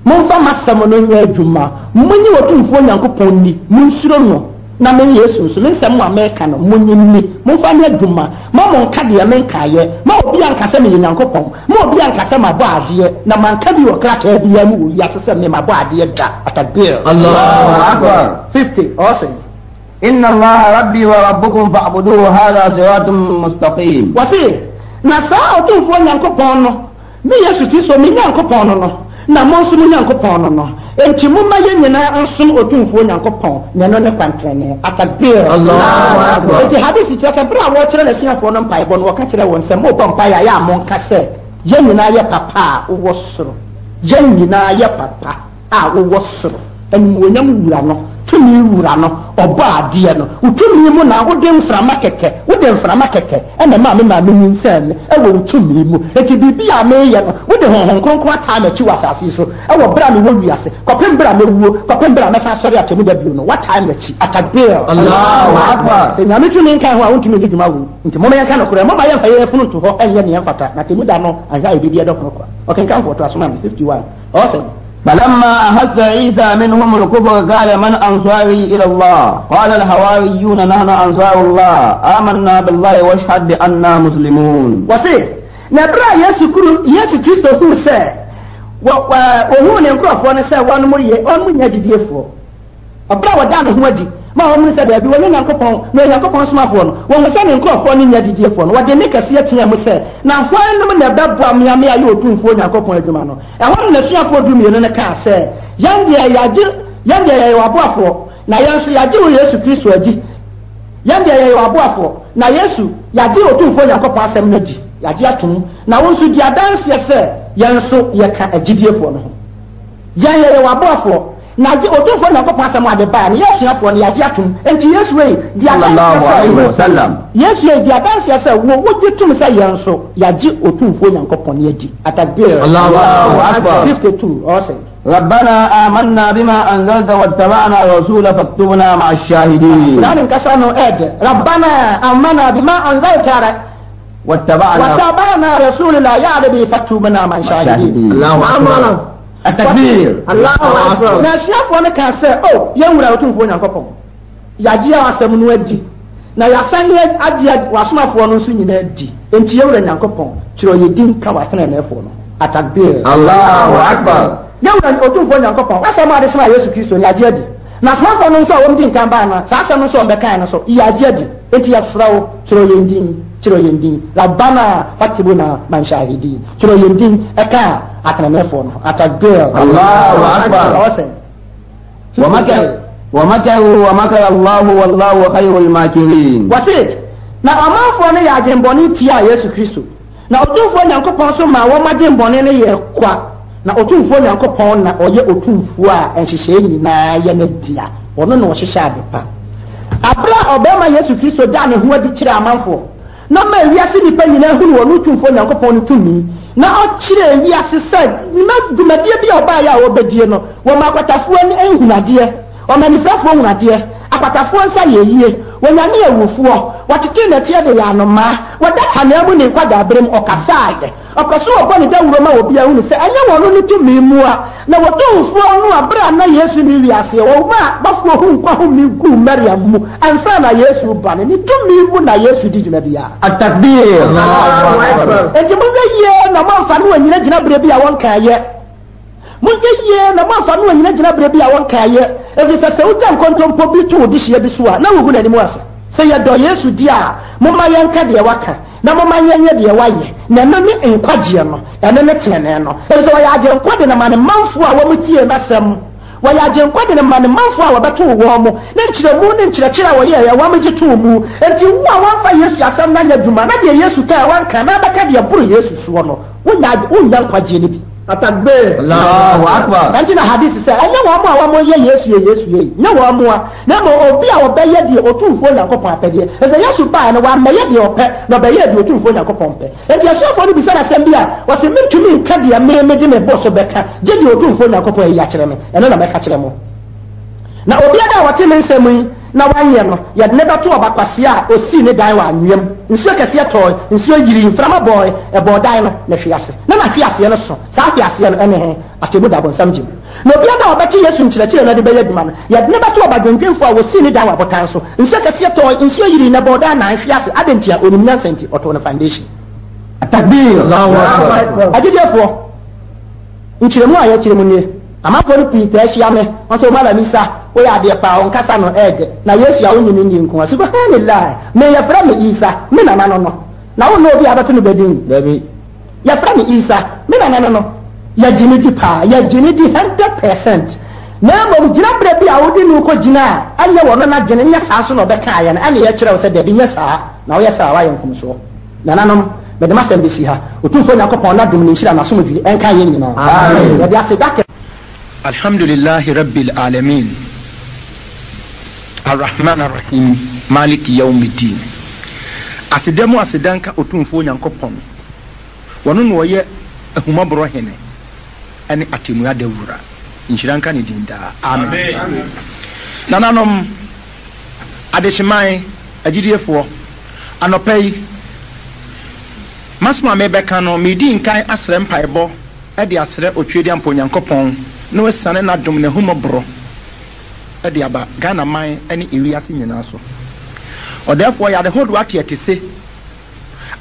Momfa m'asɛm no nyɛ adwuma. Monnye Otumfoɔ Nyankopɔn nni, monsuro no, na me Yesu nso, me nsɛm a mereka no, monnye nni, momfa nyɛ adwuma. Mma monnka deɛ menkaeɛ, mma obiara nnka sɛ meyɛ Nyankopɔn, mma obiara nnka sɛ mabɔ adeɛ, na manka bi wɔ krataa biara mu wɔ wiase sɛ me mabɔ adeɛ da. Atakbir. Allahu Akbar. 50, ɔse. Inna Allaha Rabbi wa Rabbukum fa'buduhu hadha siratun mustaqim. Wɔse, Na saa Otumfoɔ Nyankopɔn no, me Yesu Kristo, me Nyankopɔn no no, na mo nso mo Nyankopɔn no no. Enti momma yɛn nyinaa nsom Otumfoɔ Nyankopɔn, na ɛno ne kwan trenee. At-Takbir. Allahu Akbar. Enti Hadith kyerɛ sɛ, bere a wɔrekyerɛ n'asuafoɔ no mpaebɔ no, wɔka kyerɛɛ wɔn sɛ, Morebɔ mpaeɛ a, ɛyɛ a monka sɛ, Yɛn nyinaa yɛ papa a wowɔ soro. Yɛn nyinaa yɛ papa. a wowɔ soro, animuonyam Wura no, tumi Wura no, Ɔbɔadeɛ no, wo tumi mu na wode mframa kɛkɛ, wode mframa kɛkɛ na ɛmaa me maame nyinsɛn me, wɔ wo tumi mu. Enti biribi a mereyɛ no, wode Honhom Kronkron ataa m'akyi wɔ asase yi so, wɔ berɛ a mewɔ wiase, kɔpem berɛ a mɛwuo, kɔpem berɛ a mɛsan asɔre atemmuda bio no, woataa m'akyi. Atakbir. Allahu Akbar. Sɛ Nyame tumi nka ho a, wontumi nni dwuma wɔ Nti momma yɛnka nokorɛ, momma yɛmfa yɛn afunu nto hɔ nyɛ nea ɛmfata, na atemmuda no, anhwɛ a yɛbɛdi ɛdɔ pono kwa. Ɔkenkanfoɔ, toa so ma me. 51. Ɔsɛ. فلما أحس عيسى منهم الكفر قال من أنصاري إلى الله قال الحواريون نحن أنصار الله آمنا بالله واشهد بأننا مسلمون. Wɔse, na ɛberɛ a Yesu kuru Yesu Kristo huu sɛ wɔ wɔ ohuu ne nkurɔfoɔ no sɛ wɔnom yɛ wɔnom nyɛ agyidiefoɔ. Bere a ɔdaa ne ho adi ma wɔhunuu sɛ dabi, ɔnyɛ Nyankopɔn, na ɔyɛ Nyankopɔn somafoɔ no, wɔhuu sɛ ne nkurɔfoɔ no nyɛ agyidiefoɔ no, wɔde nne kɛseɛ teaa mu sɛ, Na hwannom na ɛbɛboa me ama mayɛ Otumfoɔ Nyankopɔn adwuma no? Ɛhɔ no n'asuafoɔ dumienu no kaa sɛ, Yɛn deɛ, yɛagye, yɛn deɛ yɛyɛ w'aboafoɔ, na yɛn nso yɛagye wo Yesu Kristo adi. Yɛn deɛ yɛyɛ w'aboafoɔ, na Yesu, yɛagye Otumfoɔ Nyankopɔn asɛm no adi, yɛagye atom, na wo nso di adanseɛ sɛ yɛn nso yɛka agyidiefoɔ no ho. Yɛn, yɛyɛ w'aboafoɔ, na gye Otumfoɔ Nyankopɔn asɛm a ɔde baeɛ no, yɛn asuafoɔ no, yɛagye atom. Enti Yesu ei, di adanseɛ sɛ wo, Yesu ei, di adanseɛ sɛ wo, wogye tom sɛ yɛn nso, yɛagye Otumfoɔ Nyankopɔn no adi. Atakbir. Allahu Akbar. 52, ɔse. Rabbana amanna bima anzalta wattaba'na rasula faktubna ma'a shahidin. Qur'an nkasa no ɛɛdɛ. Rabbana amanna bima anzalta wattaba'na rasula ya Rabbi faktubna ma'a shahidin. Allahu Akbar. Atakbir. Allahu Akbar. Na asuafoɔ no kaa sɛ, O yɛn Wura Otumfoɔ Nyankopɔn, yɛagye w'asɛm no adi, na yɛasan agye w'asomafoɔ no nso nyinaa adi. Enti yɛn Wura Nyankopɔn, twerɛ yɛn din ka w'ateneneefoɔ no ho. Atakbir. Allahu Akbar. Yɛn Wura Otumfoɔ Nyankopɔn, w'asɛm a wode somaa Yesu Kristo no, yɛagye adi. Na asomafoɔ no nso a wɔdii nkan baeɛ no, saa asɛm no nso a wɔbɛkaeɛ no nso, yɛagye adi. Enti yɛsrɛ wo, twerɛ yɛn din. Kyerɛw yɛn din. Rabbana faktibuna man shahidin. Kyerɛw yɛn din ka ateneneefoɔ no ho. Atakbir. Allahu Akbar. Ɔwɔ sɛn? Wa makaru wa makara Allahu wallahu khairul makirin. Wɔse, na ɔmanfoɔ no yɛ adwenbɔne tiaa Yesu Kristo, na Otumfoɔ Nyankopɔn nso maa wɔn adwenbɔne no yɛɛ kwa, na Otumfoɔ Nyankopɔn na ɔyɛ Otumfoɔ a nhyehyɛe nyinaa yɛ ne dea, ɔno na ɔhyehyɛ adepa. Bere a ɔbarima Yesu Kristo daa ne ho adi kyerɛɛ amanfoɔ, na ɔmaa wiase nnipa nyinaa hunuu ɔno Otumfoɔ Nyankopɔn no tumi, na ɔkyerɛɛ wiase sɛ dwumadie bi a ɔbaeɛ a ɔrebɛdie no, wɔma akwatafoɔ ani nhunu adeɛ, wɔma anifirafoɔ hunu adeɛ, akwatafoɔ nsa yɛ yie, wɔnyane awufoɔ, wɔtetee nnɛteɛ de yɛ anomaa, wɔda kanea mu ne nkwadaaberem, ɔkasaeɛ. Ɔpɛ sɛ ɔbɔ ne dawuro ma obiara hunu sɛ ɛnyɛ wɔn no tumi mu a na wɔtumfoɔ no a bere a na Yesu nni wiase ɔmaa abɔfoɔ hu nkwa home guu Mariam mu ansa na Yesu reba no. Ne tumi mu na Yesu di dwuma biara. At-Takbir! Enti monhwɛ yie na moamfa no annyina gyinaberɛ bi a wɔnkaeɛ. Monhwɛ yie na moamfa no annyina gyinaberɛ bi a wɔnkaeɛ, ɛfiri sɛ sɛ wogya nkontompo bi to wo dehyeɛ bi so a, na wogu n'anim ase. Sɛ yɛdɔ Yesu deɛ a, momma yɛnka deɛ waka, na momma yɛnyɛ deɛ wayɛ, na ɛno ne nkwagyeɛ no, ɛno ne tenenee no, ɛfiri sɛ ɔyɛ Agyenkwa de no ma ne manfoɔ a wɔtiee n'asɛm. Wɔyɛ Agyenkwa de no ma Ne manfoɔ a wɔbɛtoo wɔn mo, ne nkyerɛmu ne nkyerɛkyerɛ a wɔyɛeɛ wɔn gye too mu. Enti wo a woamfa Yesu asɛm no anyɛ adwuma, na deɛ Yesu kaeɛ woanka, na abɛka deɛ ɛboro Yesu soɔ no, wonnya wonnya nkwagyeɛ no bi. Atakbir. Allahu Akbar. Saa nti na Hadith sɛ, Ɛnyɛ wɔn a wɔyɛ Yesu yɛ Yesu yei, nyɛ wɔn a, na mmom obi a ɔbɛyɛ deɛ Otumfoɔ Nyankopɔn apɛdeɛ. Ɛsɛ Yesu baeɛ no, wammɛyɛ deɛ ɔpɛ, na ɔbɛyɛɛ deɛ Otumfoɔ Nyankopɔn pɛ. Enti asuafoɔ no bisa no asɛm bi a, ɔse, Mentumi nka deɛ me mede me bo so bɛka, gye deɛ Otumfoɔ Nyankopɔn ayi akyerɛ me, ɛno na mɛka kyerɛ mo. Na obiara a ɔte me nsɛm yi na wanyɛ no, yɛde no bɛto ɔba kwasea a osii ne dan wɔ anwea mu. Nsuo kɛseɛ tɔɔe, nsuo yirii, mframa bɔɔe, ɛbɔɔ dan no, na ɛhwee ase. Na n'ahweaseɛ no so. Saa ahweaseɛ no, ɛne he? Atemmu da abonsam gye mu. Na obiara a ɔbɛte Yesu nkyerɛkyerɛ no de bɛyɛ adwuma no, yɛde no bɛto ɔba dwendwenfoɔ a osii ne dan wɔ abotan so. Nsuo kɛseɛ tɔɔe, nsuo yirii, na ɛbɔɔ dan, na anhwe ase. Adɛn ntia? Onim nyansa nti, ɔtoo no foundation. Takbir! Allahu Akbar! Agyidiefoɔ, nkyerɛmu a yɛkyerɛ mu nie. Amanfoɔ no pii taa hyia me, wɔn sɛ, Mallam Isa, woyɛ adeɛ paa, wo nkasa no ɛɛdɛ, na Yesu a wonnye no nnie nko ara. Subhanillah! Me, yɛfrɛ me Isa, me nana no no. Na wonnɔ obi a abɛto no bɛdin? Dabi. Yɛfrɛ me Isa, me nana no no. Yɛgye no di paa, yɛgye no di 100%. Na mmom gyinaberɛ bi a wode no rekɔgyina a, ɛnyɛ wɔno n'adwene, nyɛ saa nso na ɔbɛkaeɛ no, ɛna yɛkyerɛ wo sɛ dabi, nyɛ saa, na woyɛ saa a woayɛ mfomsoɔ. Nananom, mede m'asɛm besi ha. Otumfoɔ Nyankopɔn n'adom, ne nhyira, n'asomdwoe nka yɛn nyinaa. Amen. Yɛde aseda kɛse. Alhamdulillahi Rabbil Alamin Ar-Rahman Ar-Rahim Maliki Yawmiddin Aseda mu aseda nka Otumfoɔ Nyankopɔn, Ɔno na ɔyɛ Ahummɔborɔ Hene ne Atemmuada Wura. Nhyira nka Ne din daa. Amen. Nananom, Adehyeman agyidiefoɔ, anɔpa yi, m'asɛm a merebɛka no, meredi nkan asrɛ mpaebɔ de asrɛ Otwedeampo Onyankopɔn na wasiane n'adom, n'ahummɔborɔ de aba Ghana man ne ewiase nyinaa so. Ɔdɛɛfoɔ, yare hodoɔ ate atese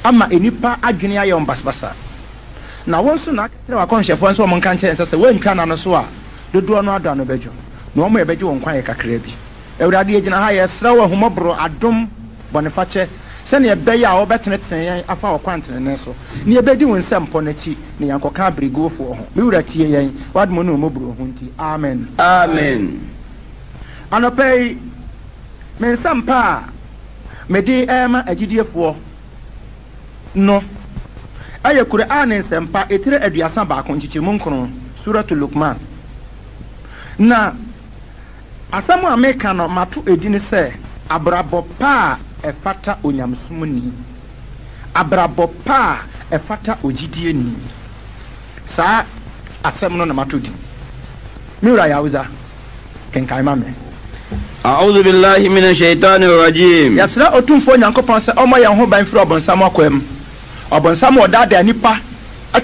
ama nnipa adwene ayɛ wɔn basabasa. Na wo nso na aka kyerɛ w'akɔmhyɛfoɔ nso wɔn nka nkyerɛ yɛn sɛ, sɛ woantwa nna no so a, dodoɔ no adɔ ano bɛdwo, na wɔn a yɛbɛgye wɔn nkwa yɛ kakraa bi. Awurade, yɛgyina ha, yɛresrɛ wo ahummɔborɔ, adom, bɔnefakyɛ, sɛdeɛ ɛbɛyɛ a wobɛtenetene yɛn afa w'ɔkwan tenenee so, na yɛbɛdi wo nsɛmpɔ no akyi, na yɛankɔka abereguofoɔ ho. Me Wura, tie yɛn, w'adom ne wo mmɔborɔhunu nti. Amen. Amen. Anɔpa yi, me nsɛmpa a mede rema agyidiefoɔ no yɛ Qur'aan nsɛmpa etire 31 nkyekyɛmu nkron, Suratu Luqman. Na Asɛm a meka no mato edin sɛ Abrabɔ Pa a Ɛfata Onyamesomni, Abrabɔ Pa a Ɛfata Ogyidieni. Saa asɛm no na mato din. Me wura Yahuza, kenkan ma me. A'udhu billahi mina shaitani rajim. Yɛsrɛ Otumfoɔ Nyankopɔn sɛ ɔmmɔ yɛn ho ban mfiri ɔbonsam akwaa mu. Ɔbonsam a ɔdaadaa nnipa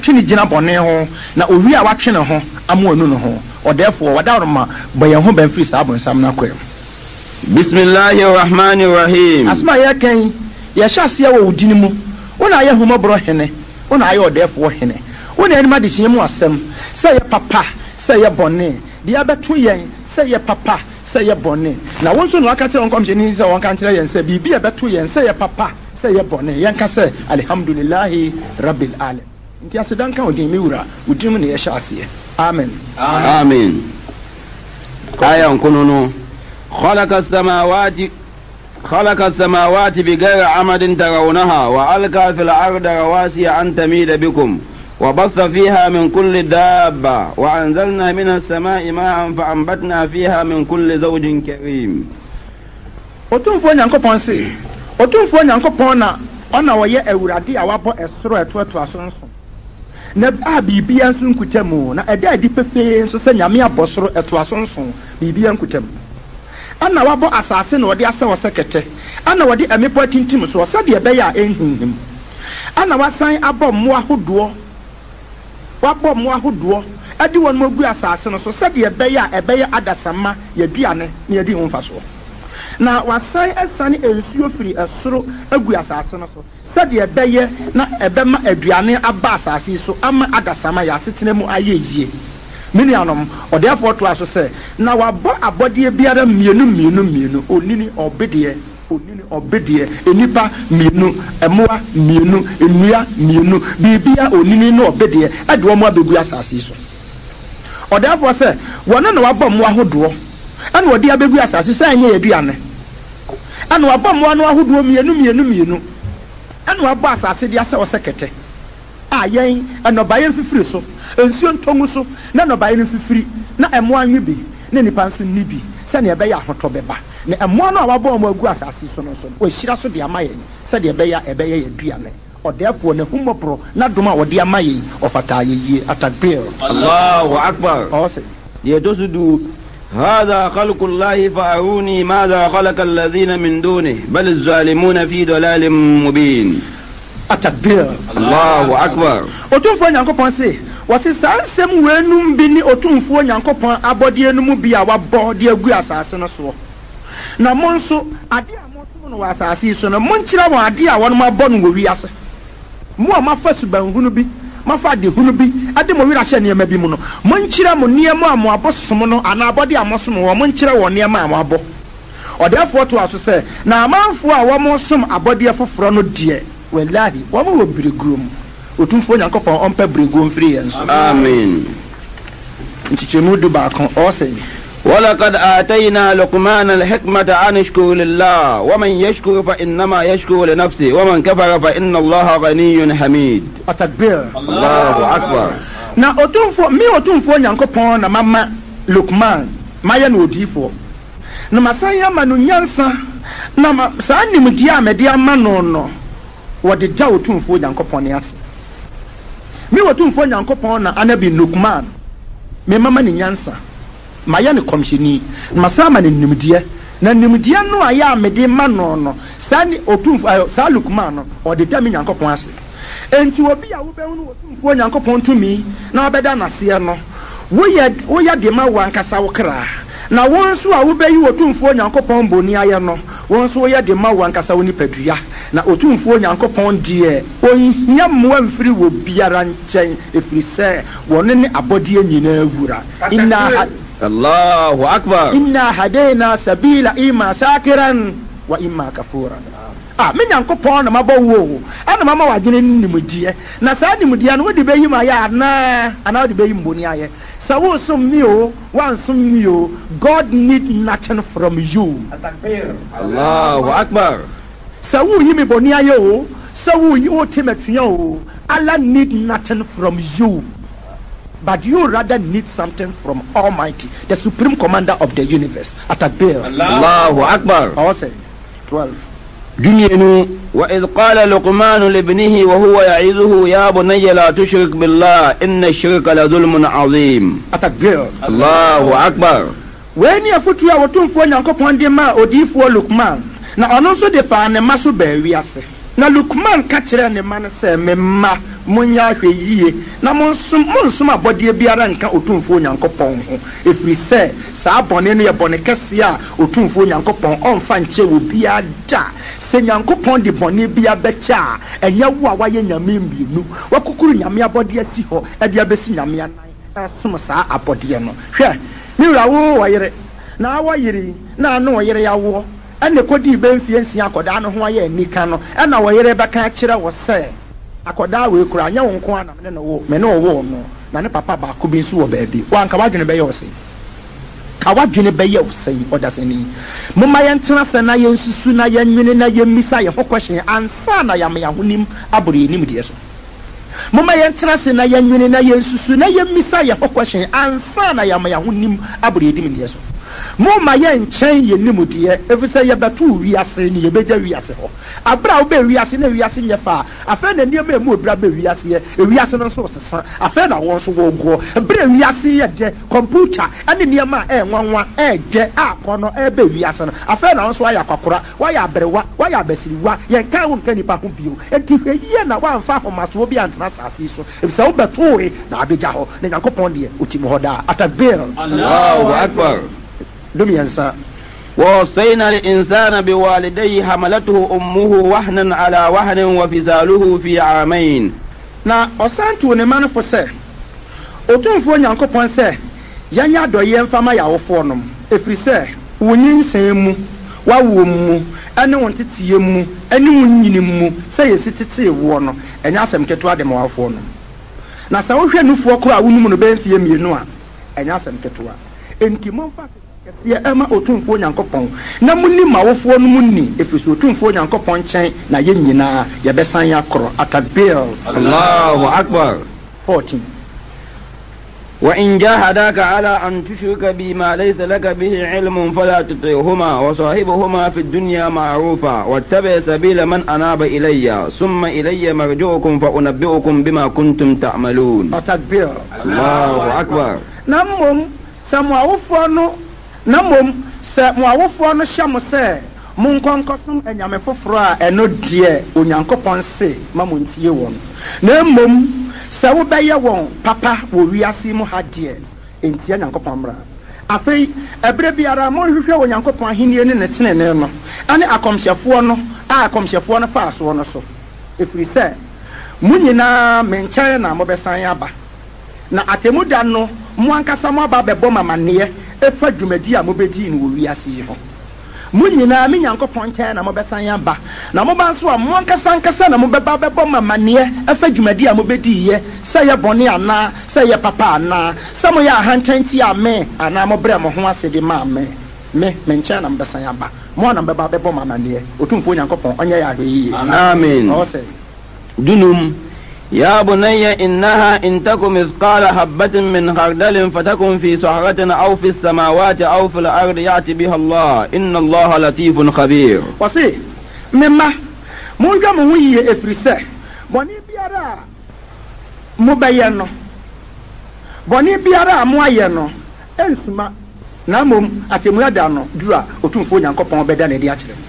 twe no gyina bɔne ho, na owie a watwe ne ho ama wanu ne ho. Ɔdɛɛfoɔ, w'adaworoma, bɔ yɛn ho ban firi saa bonsam no akwaa mu. Bismillaahi Rahmaani Rahiim. Asɛm a yɛreka yi, yɛhyɛ aseɛ wɔ wo din mu. Wo na ayɛ Ahummɔborɔ Hene, wo na ayɛ Ɔdɛɛfoɔ Hene. Wo na anim adekyeɛ mu asɛm, sɛ ɛyɛ papa, sɛ ɛyɛ bɔne, deɛ ɛbɛto yɛn, sɛ ɛyɛ papa, sɛ ɛyɛ bɔne. Na wo nso na woaka kyerɛ wo Nkɔmhyɛni sɛ ɔnka nkyerɛ yɛn sɛ, biribi a ɛbɛto yɛn, sɛ ɛyɛ papa, Sɛ ɛyɛ bɔne, yɛnka sɛ, Alhamdulillahi Rabbil Alamin. Nti aseda nka wo din, me Wura, wo din mu na yɛhyɛ aseɛ. Amen. Amen. Aya nkono no, Khalaqa samawati khalaqa samawati bighairi amadin tarawnaha wa alqa fil ardi rawasiya an tamida bikum wa batha fiha min kulli dabba wa anzalna minas samai ma'an fa anbatna fiha min kulli zawjin karim. Otumfoɔ Nyankopɔn se, Otumfoɔ Nyankopɔn na Ɔna ɔyɛ Awurade a wabɔ ɛsoro a ɛtoatoa so nson, na a biribiara nso nkuta mu, na ɛda adi pefee nso sɛ Nyame abɔ soro ɛtoa so nson, biribiara nkuta mu. Ɛna wabɔ asase na ɔde asɛ hɔ sɛ kɛtɛ, ɛna ɔde mmepɔ atintim soɔ sɛdeɛ ɛbɛyɛ a ɛnhinhim. Ɛna wasan abɔ mmoa hodoɔ Wabɔ mmoa ahodoɔ de wɔn agu asase no so sɛdeɛ ɛbɛyɛ a ɛbɛyɛ adasamma yɛn aduane na yɛadi ho mfasoɔ. Na wasan asiane nsuo firi soro agu asase no so sɛdeɛ ɛbɛyɛ na ɛbɛma aduane aba asase yi so ama adasamma yɛn asetena mu ayɛ yie. Me nuanom, ɔdɛɛfoɔ toaa so sɛ, Na wabɔ abɔdeɛ biara mmienu mmienu mmienu, onini, ɔbedeɛ, Onini, ɔbedeɛ, nnipa, mmienu, mmoa, mmienu, nnua, mmienu, biribiara, onini ne ɔbedeɛ, de wɔn abɛgu asase yi so. Ɔdɛɛfoɔ sɛ, Wɔno na wabɔ mmoa ahodoɔ, ɛna ɔde abɛgu asase so sɛ ɛnyɛ yɛn aduane. Ɛna wabɔ mmoa no ahodoɔ mmienu mmienu mmienu, ɛna wabɔ asase de asɛ hɔ sɛ kɛtɛ, a yɛn nnɔbaeɛ mfifiri so, nsuo ntɔ ngu so, na nnɔbaeɛ no mfifiri, na mmoa nwe bi, na nnipa nso nni bi, sɛdeɛ ɛbɛyɛ a ahotɔ bɛba. Na mmoa no a wabɔ wɔn agu asase so no nso no, wahyira so de ama yɛn, sɛdeɛ ɛbɛyɛ a ɛbɛyɛ yɛn aduane. Ɔdɛɛfoɔ, n'ahummɔborɔ, n'adom a ɔde ama yɛn, ɔfata ayɛyie. Atakbir. Allahu Akbar. Ɔse. Deɛ ɛtɔ so du, Haadha khalku Allahi fa aruni maadha khalaka alladhina min dunih bal alzalimuna fi dalalin mubin. Atakbir. Allahu Akbar. Otumfoɔ Nyankopɔn se, Wɔse saa nsɛm weinom bi ne Otumfoɔ Nyankopɔn abɔdeɛ no mu bi a wabɔ de agu asaase no soɔ. Na mo nso, adeɛ a mosom no wɔ asase yi so no, monkyerɛ wɔn adeɛ a wɔnom abɔ no wɔ wiase. Mo a moafa subanhunu bi, moafa adehunu bi, de mo werɛ ahyɛ nneɛma bi mu no, monkyerɛ mo nneɛma a mo abosom no anaa abɔdeɛ a mosom wɔn, monkyerɛ wɔn nneɛma a wɔabɔ. Ɔdɛɛfoɔ toaa so sɛ, Na amanfoɔ a wɔsom abɔdeɛ foforɔ no deɛ, Wallahi, wɔn wɔ berɛguo mu. Otumfoɔ Nyankopɔn ɔmpɛ berɛguo mfiri yɛn so. Amen. Nkyekyɛmu dubaako, ɔse. Walaqad aataynaa Luqmaana alhikmata an ishkur lillah, waman yashkur fa innama yashkuru linafsih, waman kafara fa inna Allaha ghaniyyun hamiid. Atakbir. Allahu Akbar. Na Otumfoɔ, Me Otumfoɔ Nyankopɔn na mama Luqmaan, mayɛ no odiyifoɔ, na masan ama no nyansa, na ma, saa nimdeɛ a mede ama no no, wɔde da Otumfoɔ Nyankopɔn ase. Me Otumfoɔ Nyankopɔn na Anabi Luqmaan, me mama no nyansa, mayɛ no kɔmhyɛni, na masan ama no nimdeɛ, na nimdeɛ no a yɛ a mede ma no no, saa ne Otumfoɔ, saa Luqmaan no, ɔde da me Nyankopɔn ase. Enti obi a wobɛhunu Otumfoɔ Nyankopɔn tumi na wabɛda no aseɛ no, woyɛ, woyɛ de ma wo ankasa wo kra, na wo nso a wobɛyi Otumfoɔ Nyankopɔn boniayɛ no, wo nso woyɛ de ma wo ankasa wo nipadua, na Otumfoɔ Nyankopɔn deɛ, Ɔnhia mmoa mfiri obiara nkyɛn, ɛfiri sɛ Ɔno ne abɔdeɛ nyinaa Wura. Inna ha. Allahu Akbar. Inna hadayna sabila imma shakiran wa imma kafuran. Ah, me Nyankopɔn na mabɔ wo o, ɛna mama wo adwene ne nimdeɛ, na saa nimdeɛ no wode bɛyi me ayɛ anaa, anaa wode bɛyi me boni ayɛ? Sɛ woresom me o, woansom me o, God need nothing from you. Allahu Akbar. Sɛ woreyi me bɔne ayɛ oo, sɛ woreyi wote m'atua oo, Allah need nothing from you but you rather need something from Almighty, the Supreme Commander of the Universe. Atakbir. Allahu Akbar. Ɔwɔ sɛ, 12. Dumienu, Wa idh qala Luqmanu libnihi wa huwa ya'izuhu ya bunayya la tushrik billah inna ash-shirka la dhulmun azim. Atakbir. Allahu Akbar. Wei ne afotu a Otumfoɔ Nyankopɔn de maa odiyifoɔ Luqman, na ɔno nso de faa ne mma so baa wiase. Na Luqman ka kyerɛɛ ne mma no sɛ, Me mma, monyɛ ahwɛyie, na monsom, monnsom abɔdeɛ biara nnka Otumfoɔ Nyankopɔn ho, ɛfiri sɛ saa bɔne no yɛ bɔne kɛseɛ a Otumfoɔ Nyankopɔn ɔmmfa nkyɛ obiara da. Sɛ Nyankopɔn de bɔne biara bɛkyɛ a, ɛnyɛ wo a woayɛ nyame mmienu, woakukuru nyame abɔdeɛ asi hɔ de abɛsi nyame anan. Som saa abɔdeɛ no. Hwɛ, me wura, wo wɔ yere, na awɔ yere yi, na ano ɔyere awoɔ, ɛna ɛkɔdii bɛ mfeɛ nsia akɔdaa no ho ayɛ anika no, ɛna ɔyere bɛka akyerɛ wo sɛ, Akɔdaa wei koraa, nyɛ wo nko ara na me ne no wo, me ne wo woo no, na ne papa baako bi nso wɔ baabi. Wo a, anka w'adwene bɛyɛ wo sɛn? Ka w'adwene bɛyɛ wo sɛn, ɔdasani? Momma yɛntena ase na yɛnsusu na yɛnwene na yɛmmisa yɛn ho question ansa na yɛama yɛn ahonim aboro yɛn nimdeɛ so. Momma yɛntena ase na yɛnwene na yɛnsusu na yɛmmisa yɛn ho question ansa na yɛama yɛn ahonim aboro yɛn nimdeɛ so. Momma yɛnkyɛn yɛn nimdeɛ, efisɛ yɛbɛtoo wiase na yɛbɛgya wiase hɔ. Bere a wobɛɛ wiase na wiase nyɛ fɛ a, afei na nneɛma a emu oduru aba wiase ɛ, wiase no nso resesa, afei na wɔn nso wɔreguɔ. Bere a wiase yɛ dɛ, kɔmputa ne nneɛma a ɛyɛ nwanwa, ɛyɛ dɛ, a akɔnnɔ reba wiase no, afei na wo nso woayɛ akwakora, Woayɛ aberewa, woayɛ abasiriwa, yɛnkae wo nka nnipa ho bio. Enti hwɛ yie na woamfa ahomasoɔ bi antena asase yi so, efisɛ wobɛtoe na abɛgya hɔ, na Nyankopɔn deɛ, ɔtim hɔ daa. Atakbir. Allahu Akbar. Dumiɛnsa. Wawassayna al-insana biwalidayhi hamalathu ummuhu wahnan ala wahnin wa fisaluhu fi aamayn. Na ɔsan tuu ne mma no fo sɛ, Otumfoɔ Nyankopɔn sɛ yɛnyɛ adɔeɛ mfa ma yɛn awofoɔ nom, ɛfiri sɛ wo nyinsɛn mu, w'awoɔ mu, ne wo nteteɛ mu, ne wo nyini mu, sɛ yɛsi tetee woɔ no, ɛnyɛ asɛm ketewa de ma w'awofoɔ nom. Na sɛ wohwɛ nufoɔ korɔ a wonum no bɛyɛ mfeɛ mmienu a, Ɛnyɛ asɛm ketewa. Enti momfa aseda kɛseɛ mma Otumfoɔ Nyankopɔn, na monni mo awofoɔ no mu ni, ɛfiri sɛ Otumfoɔ Nyankopɔn nkyɛn na yɛn nyinaa yɛbɛsan akorɔ. At-Takbir. Allahu Akbar. 14. وإن جاهداك على أن تشرك بي ما ليس لك به علم فلا تطعهما وصاحبهما في الدنيا معروفا واتبع سبيل من أناب إلي ثم إلي مرجعكم فأنبئكم بما كنتم تعملون. At-Takbir. Allahu Akbar. Na mmom sɛ mo awofoɔ no, na mmom sɛ mo awofoɔ no hyɛ mo sɛ monkɔ nkɔsom anyame foforɔ a, ɛno deɛ Onyankopɔn se ma montie wɔn. Na mmom sɛ wobɛyɛ wɔn papa wɔ wiase yi mu ha deɛ, ɛntia Nyankopɔn mmara. Afei, ɛberɛ biara monhwehwɛ Onyankopɔn ahennie ne ne tenenee no, ɛne akɔmhyɛfoɔ no a akɔmhyɛfoɔ no faa soɔ no so, ɛfiri sɛ mo nyinaa me nkyɛn na mobɛsan aba. Na Atemmu Da no, mo ankasa moaba abɛbɔ me amanneɛ fa dwumadi a mobedii no wɔ wiase yi ho. Mo nyinaa, me Nyankopɔn nkyɛn na mobɛsan aba, na moba nso a, mo ankasa ankasa na mobɛba abɛbɔ me amanneɛ fa dwumadi a mobediiɛ, sɛ ɛyɛ bɔne anaa, sɛ ɛyɛ papa anaa, sɛ moyɛɛ ahantan tiaa me anaa mobrɛɛ mo ho ase de maa me. Me, me nkyɛn na mobɛsan aba. Mo ara na mobɛba abɛbɔ me amanneɛ. Otumfoɔ Nyankopɔn, ɔnyɛ yɛn ahwɛyiye. Amen. Ɔwɔ sɛ. Dunum, Ya bunayya innaha in taku mithqala habbatin min khardalin fatakun fi sahratin aw fi samawati aw fil ardi ya'ti biha Allah, inna Allaha latifun khabir. Ɔse, Me mma, monhwɛ mo ho yie ɛfiri sɛ bɔne biara a mobɛyɛ no, bɔne biara a moayɛ no ɛnsuma, na mmom Atemmuo Da no duru a, Otumfoɔ Nyankopɔn bɛda no adi akyerɛ mo.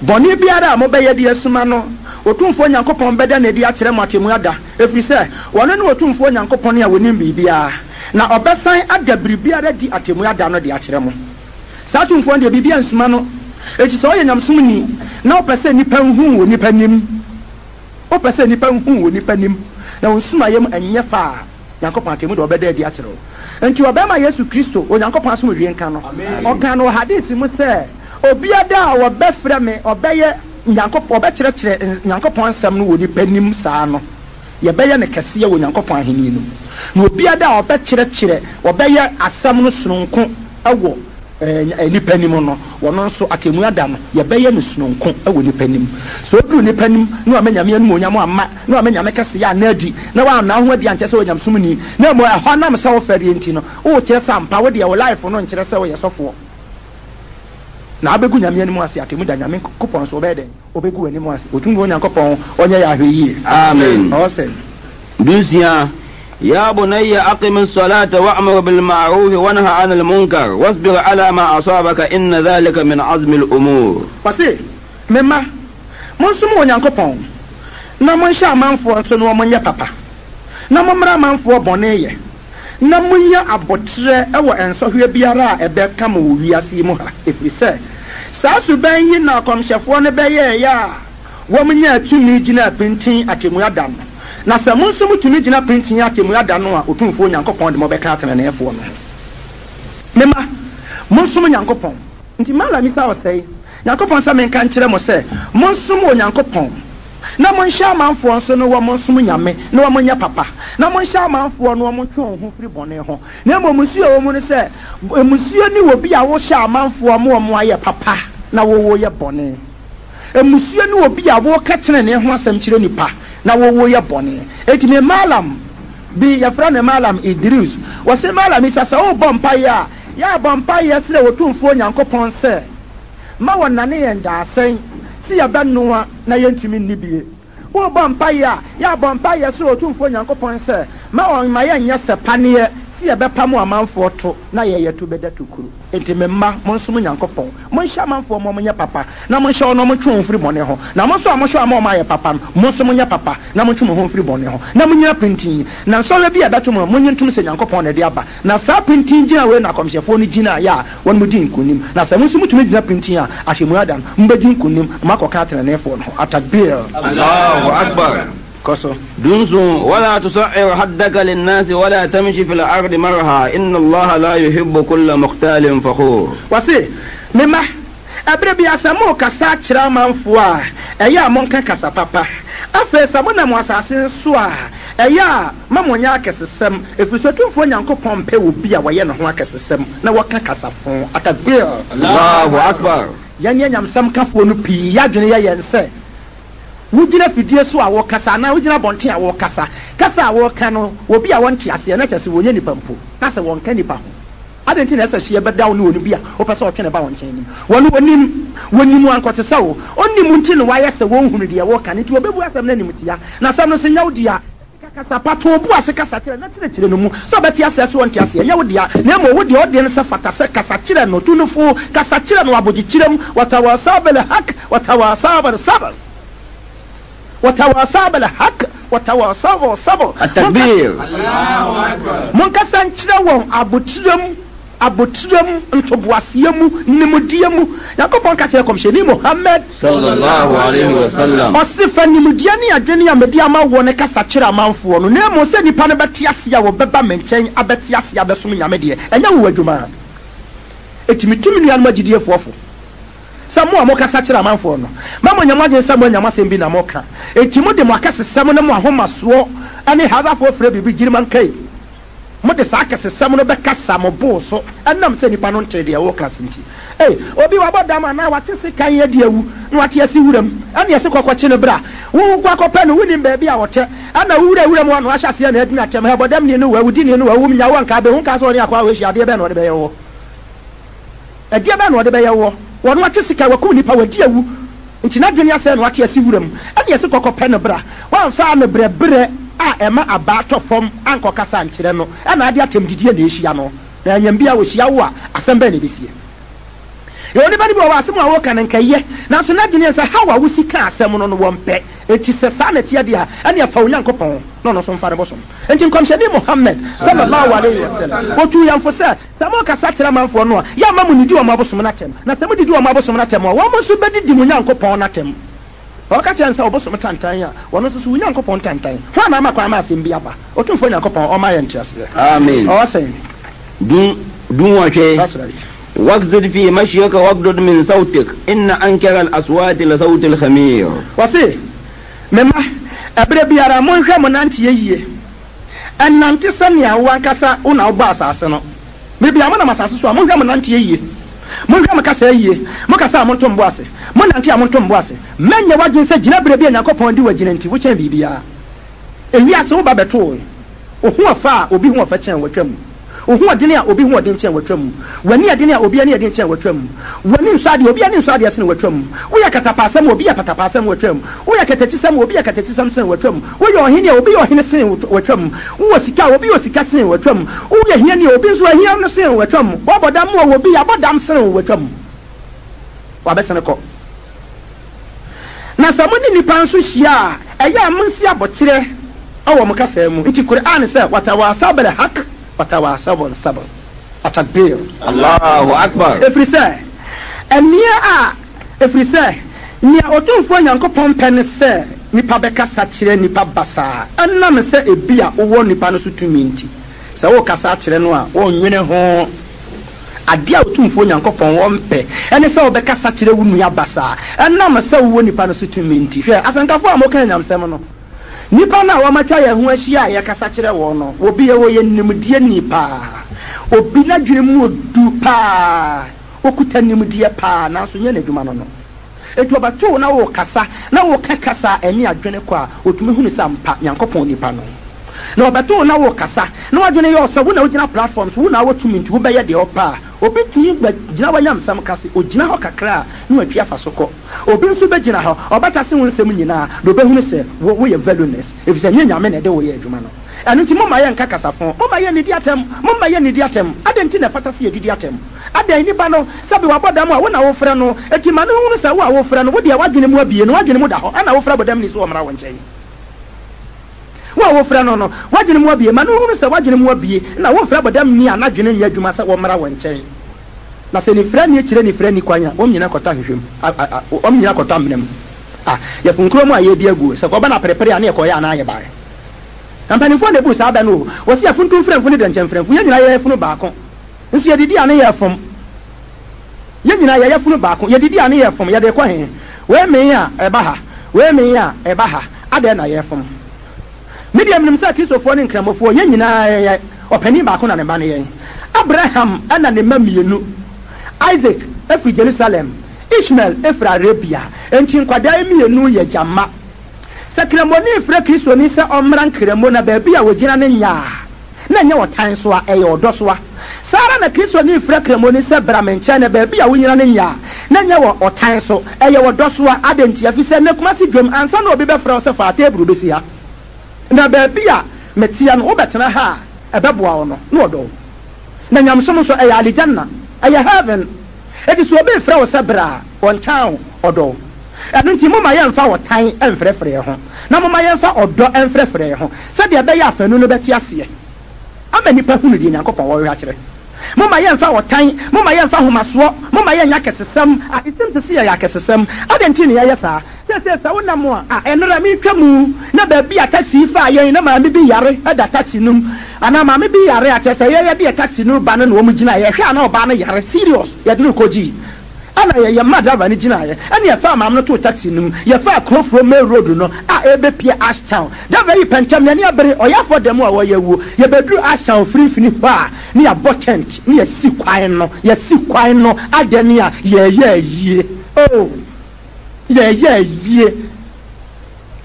Bɔne biara a mobɛyɛ de asuma no, Otumfoɔ Nyankopɔn bɛda no adi akyerɛ mo Atemmuo Da, ɛfiri sɛ Ɔno ne Otumfoɔ Nyankopɔn a Onim biribiara, na Ɔbɛsan ada biribiara adi Atemmuo Da no de akyerɛ mo. Saa Tumfoɔ no deɛ, biribiara nsuma no. Enti sɛ woyɛ nyamesomni na wopɛ sɛ nnipa nhu wo wɔ nnipa anim, wopɛ sɛ nnipa nhu wo wɔ nnipa anim, na wo nsumaeɛ mu nyɛ fɛ a, Nyankopɔn atemmu de ɔbɛda adi akyerɛ wo. Enti ɔbarima Yesu Kristo, Onyankopɔn asomdwoe nka no, ɔkaa no wɔ Hadith mu sɛ, Obiada a wɔbɛfrɛ me ɔbɛyɛ Nyankopɔn, ɔbɛkyerɛkyerɛ Nyankopɔn nsɛm no wɔ nnipa anim saa no, yɛbɛyɛ no kɛseɛ wɔ Nyankopɔn ahennie no mu. Na obiada a ɔbɛkyerɛkyerɛ, ɔbɛyɛ asɛm no sononko wɔ nnipa anim no, ɔno nso, atemmu da no, yɛbɛyɛ no sononko wɔ nnipa anim. Sɛ ɔduru nnipa anim na wamma Nyame animuonyam amma, na wamma Nyame kɛseyɛ anna adi, na wanna wo ho adi ankyerɛ sɛ ɔyɛ nyamesomni, na mmom ɛhɔ nam sɛ wofɛreɛ nti no, worekyerɛ sɛ ampa wo deɛ wo life no nkyerɛ sɛ woyɛ sɔfoɔ, na wobɛgu Nyame anim ase atemmu da, Nyame Nkopɔn nso ɔbɛyɛ dɛn? Ɔbɛgu w'anim ase. Otumfoɔ Nyankopɔn ɔnyɛ yɛn ahwɛyie. Amen. Ɔsɛ. Dusua, Ya bunayya aqimi ssalata wa'mur bil ma'rufi wanha 'anil munkar wasbir 'ala ma asabaka inna dhalika min 'azmil umur. Ɔse, Me mma, monsom Onyankopɔn, na monhyɛ amanfoɔ nso na wɔnyɛ papa, na mommra amanfoɔ bɔne yɛ, na monnya aboterɛ wɔ nsɔhwɛ biara a ɛbɛka mo wɔ wiase yi mu ha, ɛfiri sɛ saa suban yi na akɔmhyɛfoɔ no bɛyɛeɛ a wɔnyaa tumi gyinaa pintinn Atɛmmuo Da no, na sɛ mo nso motumi gyina pintinn Atɛmmuo Da no a, Otumfoɔ Nyankopɔn de mo bɛka ateneneefoɔ no ho. Me mma, monsom Nyankopɔn. Nti Mallam Isa Osei, Nyankopɔn sɛ menka nkyerɛ mo sɛ, monsom Onyankopɔn, na monhyɛ amanfoɔ nso no wɔn nsom Nyame na wɔn nyɛ papa, na monhyɛ amanfoɔ no wɔn ntwe wɔn ho mfiri bɔne ho, na mmom mmusuo a ɛwɔ mu ne sɛ, mmusuo ne obi a wohyɛ amanfoɔ ma wɔn ayɛ papa na wo woyɛ bɔne. Mmusuo ne obi a woka tenenee ho asɛm kyerɛ nnipa na wo woyɛ bɔne. Enti me Mallam bi, yɛfrɛ no Mallam Idrius, ɔse, Mallam Isa, sɛ worebɔ mpaeɛ a, yɛ a bɔ mpaeɛ srɛ Otumfoɔ Nyankopɔn sɛ, ma wɔnnane yɛn dadesɛn se yɛbɛnoa na yɛntumi nni bie. Worebɔ mpaeɛ a, yɛ a bɔ mpaeɛ srɛ Otumfoɔ Nyankopɔn sɛ, ma ɔmma yɛnyɛ sɛ paneɛ se yɛbɛpamo amanfoɔ to na yɛn to bɛda tokuro. Enti me mma, monsom Nyankopɔn, monhyɛ amanfoɔ ma wɔnyɛ papa, na monhyɛ wɔn na wɔntwe wɔn ho mfiri bɔne ho, na mo nso a mohyɛ wɔn ama wɔayɛ papa no, mo nso monyɛ papa, na montwe mo ho mfiri bɔne ho, na monnyina pintinn, na nsɔhwɛ bi a ɛbɛto mo no, monnye ntom sɛ Nyankopɔn na ɛde aba. Na saa pintinn gyina wei na akɔmhyɛfoɔ no gyinaeɛ a wɔn dii nkonim. Na sɛ mo nso motumi gyina pintinn a, Atemmuo Da no, mobɛdi nkonim na moakɔka ateneneefoɔ no ho. At-Takbiir. Allahu Akbar. Kɔ so. Dunson, Wala tusair haddaka linnasi wala tamshi fil ardi marha, inna Allaha la yuhibbu kulla mukhtalin fakhur. Wɔse, Me mma, ɛberɛ biara sɛ morekasa akyerɛ amanfoɔ a, ɛyɛ a monka kasa papa. Afei sɛ monam asase so a, Ɛyɛ a, ma monnyɛ akɛsesɛm, ɛfiri sɛ Otumfoɔ Nyankopɔn mpɛ obi a ɔyɛ ne ho akɛsesɛm na wɔka kasafo. Atakbir! Allahu Akbar! Yɛn anyamsɛm kafoɔ no pii yɛ adwene yɛ yɛn sɛ, wogyina fidie so a wokasa anaa wogyina abɔnten a wokasa, kasa a woka no, obi a ɔnte aseɛ na kyerɛ sɛ wɔnyɛ nipa mpo, na sɛ wɔnka nipa ho. Adɛn nti na ɛsɛ sɛ hyeɛ bɛda wo ne onipa bi a wopɛ sɛ ɔtwe ne ba wo nkyɛn anim? Wɔn wɔnim, wɔnim wo ankɔte sɛ wo. Ɔnnim wo nti na wayɛ sɛ wɔnhunu deɛ woreka no nti wɔbɛbu asɛm no animtia, na asɛm no nso nyɛ wo dea. Ka kasa pa, to wo bo ase kasa kyerɛ no na kyerɛkyerɛ no mu sɛ ɔbɛte aseɛ sɛ ɔnte aseɛ nyɛ wo dea, na mmom wo deɛ ɔdeɛ no sɛ fata sɛ kasa kyerɛ no, tu no fo, kasa kyerɛ no abogyekyerɛ mu, watawasaw bil haq watawasaw bil sabr. Watawasaw bil haq watawasaw bil sabr. At-takbir. Monkasa nkyerɛ wɔn aboterɛ mu, aboterɛ mu, ntoboaseɛ mu, nimdeɛ mu. Nyankopɔn ka kyerɛɛ Kɔmhyɛni Muhammad. Sallallahu alaihi wasallam. Ɔse, Fa nimdeɛ ne adwene a mede ama woɔ no kasa kyerɛ amanfoɔ no, na mmom sɛ nnipa no bɛte aseɛ a wɔbɛba me nkyɛn abɛte aseɛ abɛsom Nyame deɛ, ɛnyɛ wo adwuma. Enti metu me nuanom agyidiefoɔ fo sɛ mo a mokasa kyerɛ amanfoɔ no, mma monnyɛ mo adwene sɛ moanya mo asɛm bi na moka. Enti mode mo akɛsesɛm ne mo ahomasoɔ ne Hazafoɔ frɛ biribi gyirimankai. Mode saa akɛsesɛm no bɛkasa mo bo so ɛnam sɛ nnipa no ntee deɛ woreka ase nti. Ei, obi wabɔ dam anaa wate sekan adi awu na wate asi wuram ɛne ɛse kɔ kɔkye no bra. Wo wokɔ akɔpɛ no wonnim baabi a ɔtɛ ɛna wo wura wuram hɔ na wahyɛ aseɛ na adi no atɛm. Hɛ, bɔdamni no wawudini no wawum nya wo anka abɛhu nka sɛ ɔne akoa wei hyia adeɛ bɛn na ɔde bɛyɛ woɔ? Ɛdeɛ bɛn na ɔde bɛyɛ woɔ? Ɔno ate sika, wakum nnipa, wadi awu, nti n'adwene asɛe na wate asi wuram. Ɛnneɛ se kɔkɔpɛ no bra. Woamfa ano brɛbrɛ a ɛma abaa tɔ fam ankɔkasa ankyerɛ no, ɛna ade atɛmdidie na ɛhyia no. Na anyam bi a ɔhyia wo a, asɛm bɛn na ɛbɛsie? Yɛwɔ nnipa no bi wɔ hɔ a, asɛm a woka no nka ɛyɛ, nanso n'adwene yɛ sɛ how a wosi ka asɛm no no wɔmpɛ. Enti sɛ saa na ɛteɛ deɛ a, ɛnneɛ fa Onyankopɔn na ɔno nso mfa ne bosom. Enti Nkɔmhyɛni Muhammad, Sallallahu Alaihi Wasallam, ɔtuu yɛn fo sɛ, Sɛ morekasa kyerɛ amanfoɔ no a, yɛ mma monnidi wɔn abosom no atɛm, na sɛ modidi wɔn abosom no atɛm a, wɔn nso bɛdidi mo Nyankopɔn no atɛm. Na wɔka kyerɛɛ no sɛ, Ɔbosom tantan a, wɔno nso so wo Nyankopɔn tantan. Hwan na ama kwan ma asɛm bi aba? Otumfoɔ Nyankopɔn, ɔmma yɛn nteaseɛ. Amen. Ɔwɔ sɛn? Du, dunwɔtwe. That's right. Waqsid fi mashyika wagdud min sawtik, inna ankara al-aswati la sawtu al-khamir. Ɔse, Me mma, ɛberɛ biara monhwɛ mo nanteɛ yie. Nnante sɛnea wo ankasa wo na wobɔɔ asase no. Bere biara monam asase so a, monhwɛ mo nanteɛ yie. Monhwɛ mo kasa yie. Mokasa a, monto mo bo ase. Monante a, monto mo bo ase. Mɛnyɛ w'adwene sɛ gyinaberɛ bi a Nyankopɔn de wo agyina nti, wokyɛn biribiara. Ewiase, wo ba bɛto wo. Wo ho ɔfɛ a obi ho ɔfɛ kyɛn wo atwam. Wo ho ɔdene a obi ho ɔden kyɛn wo atwam. W'ani ɛdene a obi ani ɛden kyɛn wo atwam. W'ani nsɔ adeɛ a obi ani nsɔ adeɛ sene wo atwam. Woyɛ katapaasɛm a obi yɛ patapaasɛm wo atwam. Woyɛ katakyisɛm a obi yɛ katakyisɛm sen wo atwam. Woyɛ ɔhene a obi yɛ ɔhene sen wo atwam. Wowɔ sika a obi wɔ sika sen wo atwam. Woyɛ hiani a obi nso ahia no sen wo atwam. Woabɔ dam a obi abɔ dam sen wo atwam. Wabɛsene kɔ. Na sɛ mo ne nnipa nso hyia a, ɛyɛ a monsi aboterɛ wɔ mo kasaa mu. Nti Qur'aan sɛ, Watawaasaw bil haq watawaasaw bil sabr. Atakbeer. Allahu Akbar. Ɛfiri sɛ, ɛnneɛ a, ɛfiri sɛ, nea Otumfoɔ Nyankopɔn pɛ ne sɛ nnipa bɛkasa kyerɛ nnipa basaa, ɛnam sɛ ebia wowɔ nnipa no so tumi nti. Sɛ worekasa akyerɛ no a, wonnwene ho. Adeɛ a Otumfoɔ Nyankopɔn ɔmpɛ ne sɛ wobɛkasa kyerɛ wo nua basaa ɛnam sɛ wowɔ nipa no so tumi nti. Hwɛ, asɛnkafoɔ a moka anyamsɛm no, nnipa no a wɔatwa yɛn ho ahyia a yɛkasa kyerɛ wɔn no, obi ɔyɛ nimdeɛni paa, obi n'adwene mu ɔdu paa, ɔkuta nimdeɛ paa, nanso nyɛ n'adwuma no no. Enti ɔbɛto wo na worekasa, na woreka kasa a ɛne adwene kɔ a, ɔtumi hunu sɛ ampa Nyankopɔn nipa no. Na ɔbɛto wo na worekasa, na w'adwene yɛ wo sɛ wo na wogyina platform so, wo na wowɔ tumi nti wobɛyɛ deɛ wopɛ a, obi tumi bɛgyina w'anyamsɛm ka se, ɔgyina hɔ kakra a, na watwi afa so kɔ. Obi nso bɛgyina hɔ, ɔbɛtase wo nsɛm nyinaa, na ɔbɛhunu sɛ wo, woyɛ valueless, ɛfiri sɛ ɛnyɛ Nyame na ɛde wo yɛ adwuma no. Ɛno nti momma yɛnka kasafo, momma yɛnnidi atɛm, momma yɛnnidi atɛm. Adɛn nti na ɛfata sɛ yɛdidi atɛm? Adɛn, nipa no, sɛbe wabɔ dam a, wo na wofrɛ no, enti ma no nhunu sɛ wo a wofrɛ no, wo deɛ w'adwene mu abue na w'adwene mu da hɔ, ɛnna wofrɛ bɔdamni sɛ ɔmmra wo nkyɛn. Wo a wofrɛ no no, w'adwene mu abue, ma no nhunu sɛ w'adwene mu abue, na wofrɛ bɔdamni a n'adwene nyɛ adwuma sɛ ɔmmra wo nkyɛn. Na sɛ nifirani kyerɛ nifirani kwan a, wɔn nyinaa kɔtɔ ahwehwɛ mu, a, a, a, wɔn nyinaa kɔtɔ amena mu. A, yɛfom kurom a yɛredi aguo, sɛ kɔba no aperepere a, na yɛkɔeɛ anaa yɛbaeɛ. Na mpanimfoɔ na ɛbuu saa bɛ no o, wɔse afuntum frɛmfo ne dɛnkyɛmfrɛmfo, yɛn nyinaa yɛyɛ funu baako. Nso yɛdidi a ne yɛ fom. Yɛn nyinaa yɛyɛ funu baako. Yɛdidi a ne yɛ fom. Yɛde kɔ he? Wei mee a, ɛba ha. Wei mee a, ɛba ha. Adɛn na yɛfom? Me deɛ menim sɛ Kristofoɔ ne Nkramofoɔ, yɛn nyinaa yɛyɛ ɔpanin baako na ne mma ne yɛn. Abraham na ne mma mmienu, Isaac firi Jerusalem, Ishmael firi Arabia. Enti nkwadaa yi mmienu yɛ agya mma. Sɛ Kramoni frɛ Kristoni sɛ ɔmmra Nkramo na baabi a ɔgyina no nyɛ a, na ɛnyɛ ɔtan so a, ɛyɛ ɔdɔ so a. Saa ara na Kristoni frɛ Kramoni sɛ bra me nkyɛn na baabi a wonyina no nyɛ a, na ɛnyɛ wɔ ɔtan so, ɛyɛ ɔdɔ so a. Adɛn ntia? Efisɛ nnɛ Kumasi dwam, ansa na obi bɛfrɛ wo sɛ fa teeburu bɛsi ha, na baabi a meteɛ no wobɛtena ha a, ɛbɛboa wo no, na ɔdɔ wo. Na nyamesom nso, ɛyɛ Alijanna, ɛyɛ Heaven. Enti sɛ obi refrɛ wo sɛ bra a, ɔntan wo, ɔdɔ wo. Ɛno nti momma yɛmmfa ɔtan mmfrɛfrɛ yɛn ho, na momma yɛmfa ɔdɔ mfrɛfrɛ yɛn ho, sɛdeɛ ɛbɛyɛ a afanu no bɛte aseɛ ama nnipa ahunu deɛ Nyankopɔn ɔrehwehwɛ akyerɛ. Momma yɛmmfa ɔtan, momma yɛmmfa ahomasoɔ, momma yɛnnyɛ akɛsesɛm. A It seems sɛ yɛyɛ akɛsesɛm. Adɛn nti na yɛyɛ saa? Seesei sɛ wonam a, a ɛnnora meretwa mu na baabi a taxi yi faa yɛn na maame bi yare da taxi no mu, anaa maame bi yare a, kyerɛ sɛ yɛn yɛde yɛn taxi no reba no na wɔn gyinaeɛ, yɛhwɛ a na ɔbaa no yare, serious, yɛde no rekɔgyi. Ɛna yɛ yɛmaa driver no gyinaeɛ, ɛna yɛfaa maame no too taxi no mu, yɛfaa Kurofuro main road no a ɛrebɛpue Ashtown. Driver yi pɛ ntɛm, n'ani abere, ɔyɛ afɔ dɛm a ɔreyɛ awuo. Yɛbɛduru Ashtown mfinimfini hɔ a, na yɛabɔ tent, na yɛasi kwan no, yɛasi kwan no, adɛn a yɛreyɛ ayie, oh. Yɛyɛ ayie.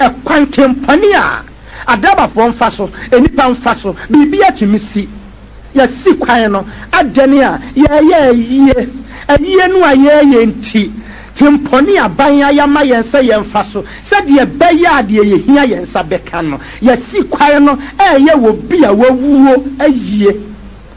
Ɛkwan tempɔne a adrabafoɔ mfa so, nnipa mfa so, biribiara tumi si. Yɛasi kwan no, adɛn a yɛyɛ ayie? Ayie no a yɛreyɛ nti, tempɔne a aban ayɛ ama yɛn sɛ yɛmfa so, sɛdeɛ ɛbɛyɛ a deɛ yɛhia yɛn nsa bɛka no, yɛasi kwan no reyɛ obi a wawuo ayie.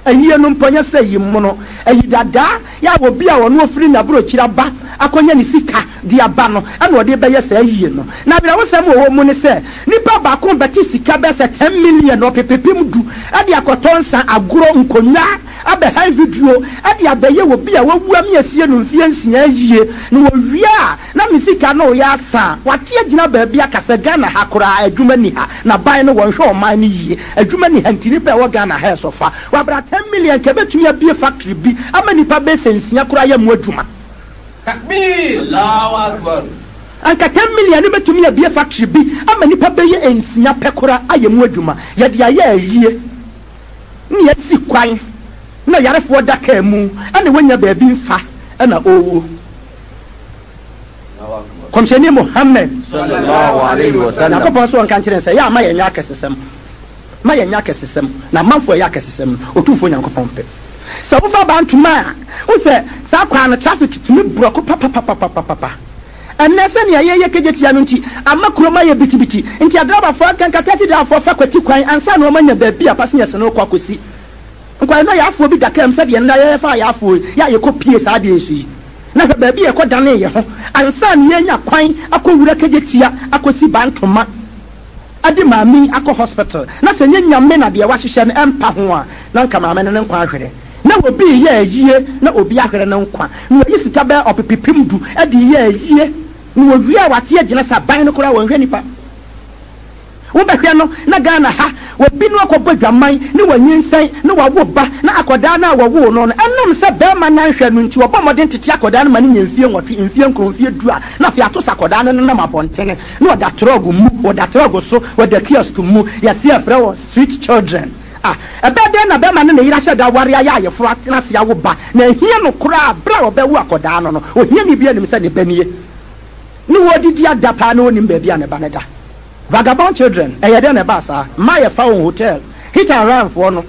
Ayie no mpo nyɛ sɛ ayi mono, ayi dadaa yɛ a obi a ɔno ɔfiri n'aburokyire aba akɔnya ne sika de aba no na ɔde rebɛyɛ saa ayie no. Na awerɛhosɛm a ɛwɔ mu ne sɛ, nipa baako rebɛte sika bɛyɛ sɛ ten million, ɔpepepem du, de akɔtɔ nsa, agorɔ, nkonnwa, abɛhan video de abɛyɛ obi a wawu ame asie no mfeɛ nsia ayie. Na wɔwie a, na me sika no reyɛ asa a, wate agyina baabi aka sɛ Ghana ha koraa adwuma nni ha, na ban no wɔnhwɛ ɔman no yie. Adwuma nni ha nti nnipa a ɛwɔ Ghana ha ɛsɔ fa. Wabra ten million nka ɛbɛtumi abue factory bi ama nnipa bɛyɛ sɛ nsia koraa ayɛ mu adwuma. Anka ten million no bɛtumi abue factory bi ama nnipa bɛyɛ nsia pɛ koraa ayɛ mu adwuma. Yɛde ayɛ ayie ne yɛasi kwan na yarefoɔ da kaa mu ɛna wanya baabi mfa ɛna ɔrewuo. Kɔmhyɛni Muhammad, Nyankopɔn so ɔnka nkyerɛ no sɛ, Yɛ a ma yɛnyɛ akɛsesɛm, ma yɛnyɛ akɛsesɛm, na amanfoɔ a ɛyɛ akɛsesɛm no, Otumfoɔ Nyankopɔn mpɛ. Sɛ wofa Bantama a, wohu sɛ saa kwan no traffic tumi brɔko papapapapapa. Ɛnnɛ sɛnea yɛyɛ kegyetia no nti, ama kurom ayɛ bitibiti, nti adrabafoɔ ankanka taxi driverfoɔ fa kwati kwan ansa na wɔanya baabi a passengers no rekɔ akɔsi. Nkwae no yɛafoɔ bi da kaa mu sɛdeɛ nnɛ yɛfaa yɛafoɔ yi, yɛ a yɛkɔpie saa adeɛ yi so yi. Na hwɛ baabi a yɛkɔdanee yɛn ho ansa na yɛrenya kwan akɔwura Kejetia akɔsi Bantoma de maame yi akɔ hospital. Na sɛ ɛnyɛ Nyame na deɛ wahyehyɛ no ɛmpa ho a, na anka maame no ne nkwa ahwere. Na obi reyɛ ayie na obi ahwere ne nkwa. Na wayi sika bɛyɛ ɔpepepem du de reyɛ ayie. Na wɔwie a wate agyina sɛ aban no koraa wɔnhwɛ nnipa. Wobɛhwɛ no na Ghana ha obi no akɔbɔ adwaman ne wanyinsɛn ne wawo ba na akɔdaa no a wɔwoo no no ɛnam sɛ bɛɛma no anhwɛ no nti ɔbɔ mmɔden tete akɔdaa no ma no nya mfie nwɔtwe, mfie nkron, mfie du a na afei ato sɛ akɔdaa no nenam abɔntene na ɔda trɔg mu, ɔda trɔg so, ɔda kiosk mu, yɛse yɛfrɛ wɔn street children a ɛbɛyɛ dɛn na bɛɛma ne ne yere ahyɛ da aware ayɛ ayeforo atena ase awo ba na ahia no koraa berɛ a ɔbɛwo akɔdaa no no ohiani biara nim sɛ ne ba nie ne wɔredidi ada paa na ɔnnim baabi a ne ba no da. Vagabond children, ɛyɛ dɛn na ɛbaa saa? Mmaa yɛfa wɔn hotel, hit and run foɔ no.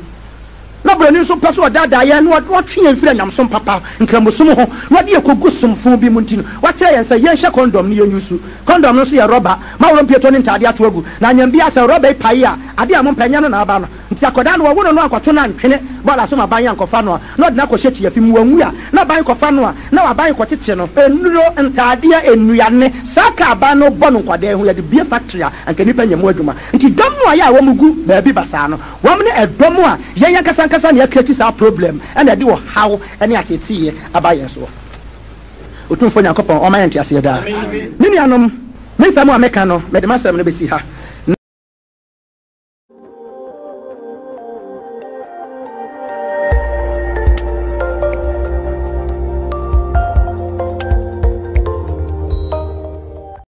Na broni nso pɛ sɛ ɔdaadaa yɛn na ɔtwe yɛn firi anyamesom papa, nkramosom ho, na ɔde yɛn kɔgu som fo bi mu nti no, wakyerɛ yɛn sɛ yɛnhyɛ kɔndɔm na yɛnyusu. Kɔndɔm no nso yɛ rɔba, moaworɔ mpieto ne ntaadeɛ ato agu, na anyam biara sɛ rɔba yi pae a, adeɛ a mompɛ nyɛ no na aba no. Nti akwadaa no wɔwo no no ankɔto no antwene bɔɔla so ma ban ankɔfa no a, na ɔde no akɔhyɛ tiafi mu, wanwu a, na ban kɔfa no a, na waban kɔtete no. Nnuro, ntaadeɛ, nnuane, saa kaa ban no bɔ no nkwadaa yi ho, yɛde bue factory a, anka nnipa nya mu adwuma. Nti dɔm no a yɛ a wɔn gu baabi basaa no, wɔn ne ɛdɔm a yɛn ankasa ankasa na yɛacreate saa problem na ɛde ɔhaw ne ateeteeɛ aba yɛn soɔ. Otumfoɔ Nyankopɔn ɔma yɛn nteaseɛ daa. Me nuanom, me nsɛm a meka no, mede m'asɛm no bɛsi ha.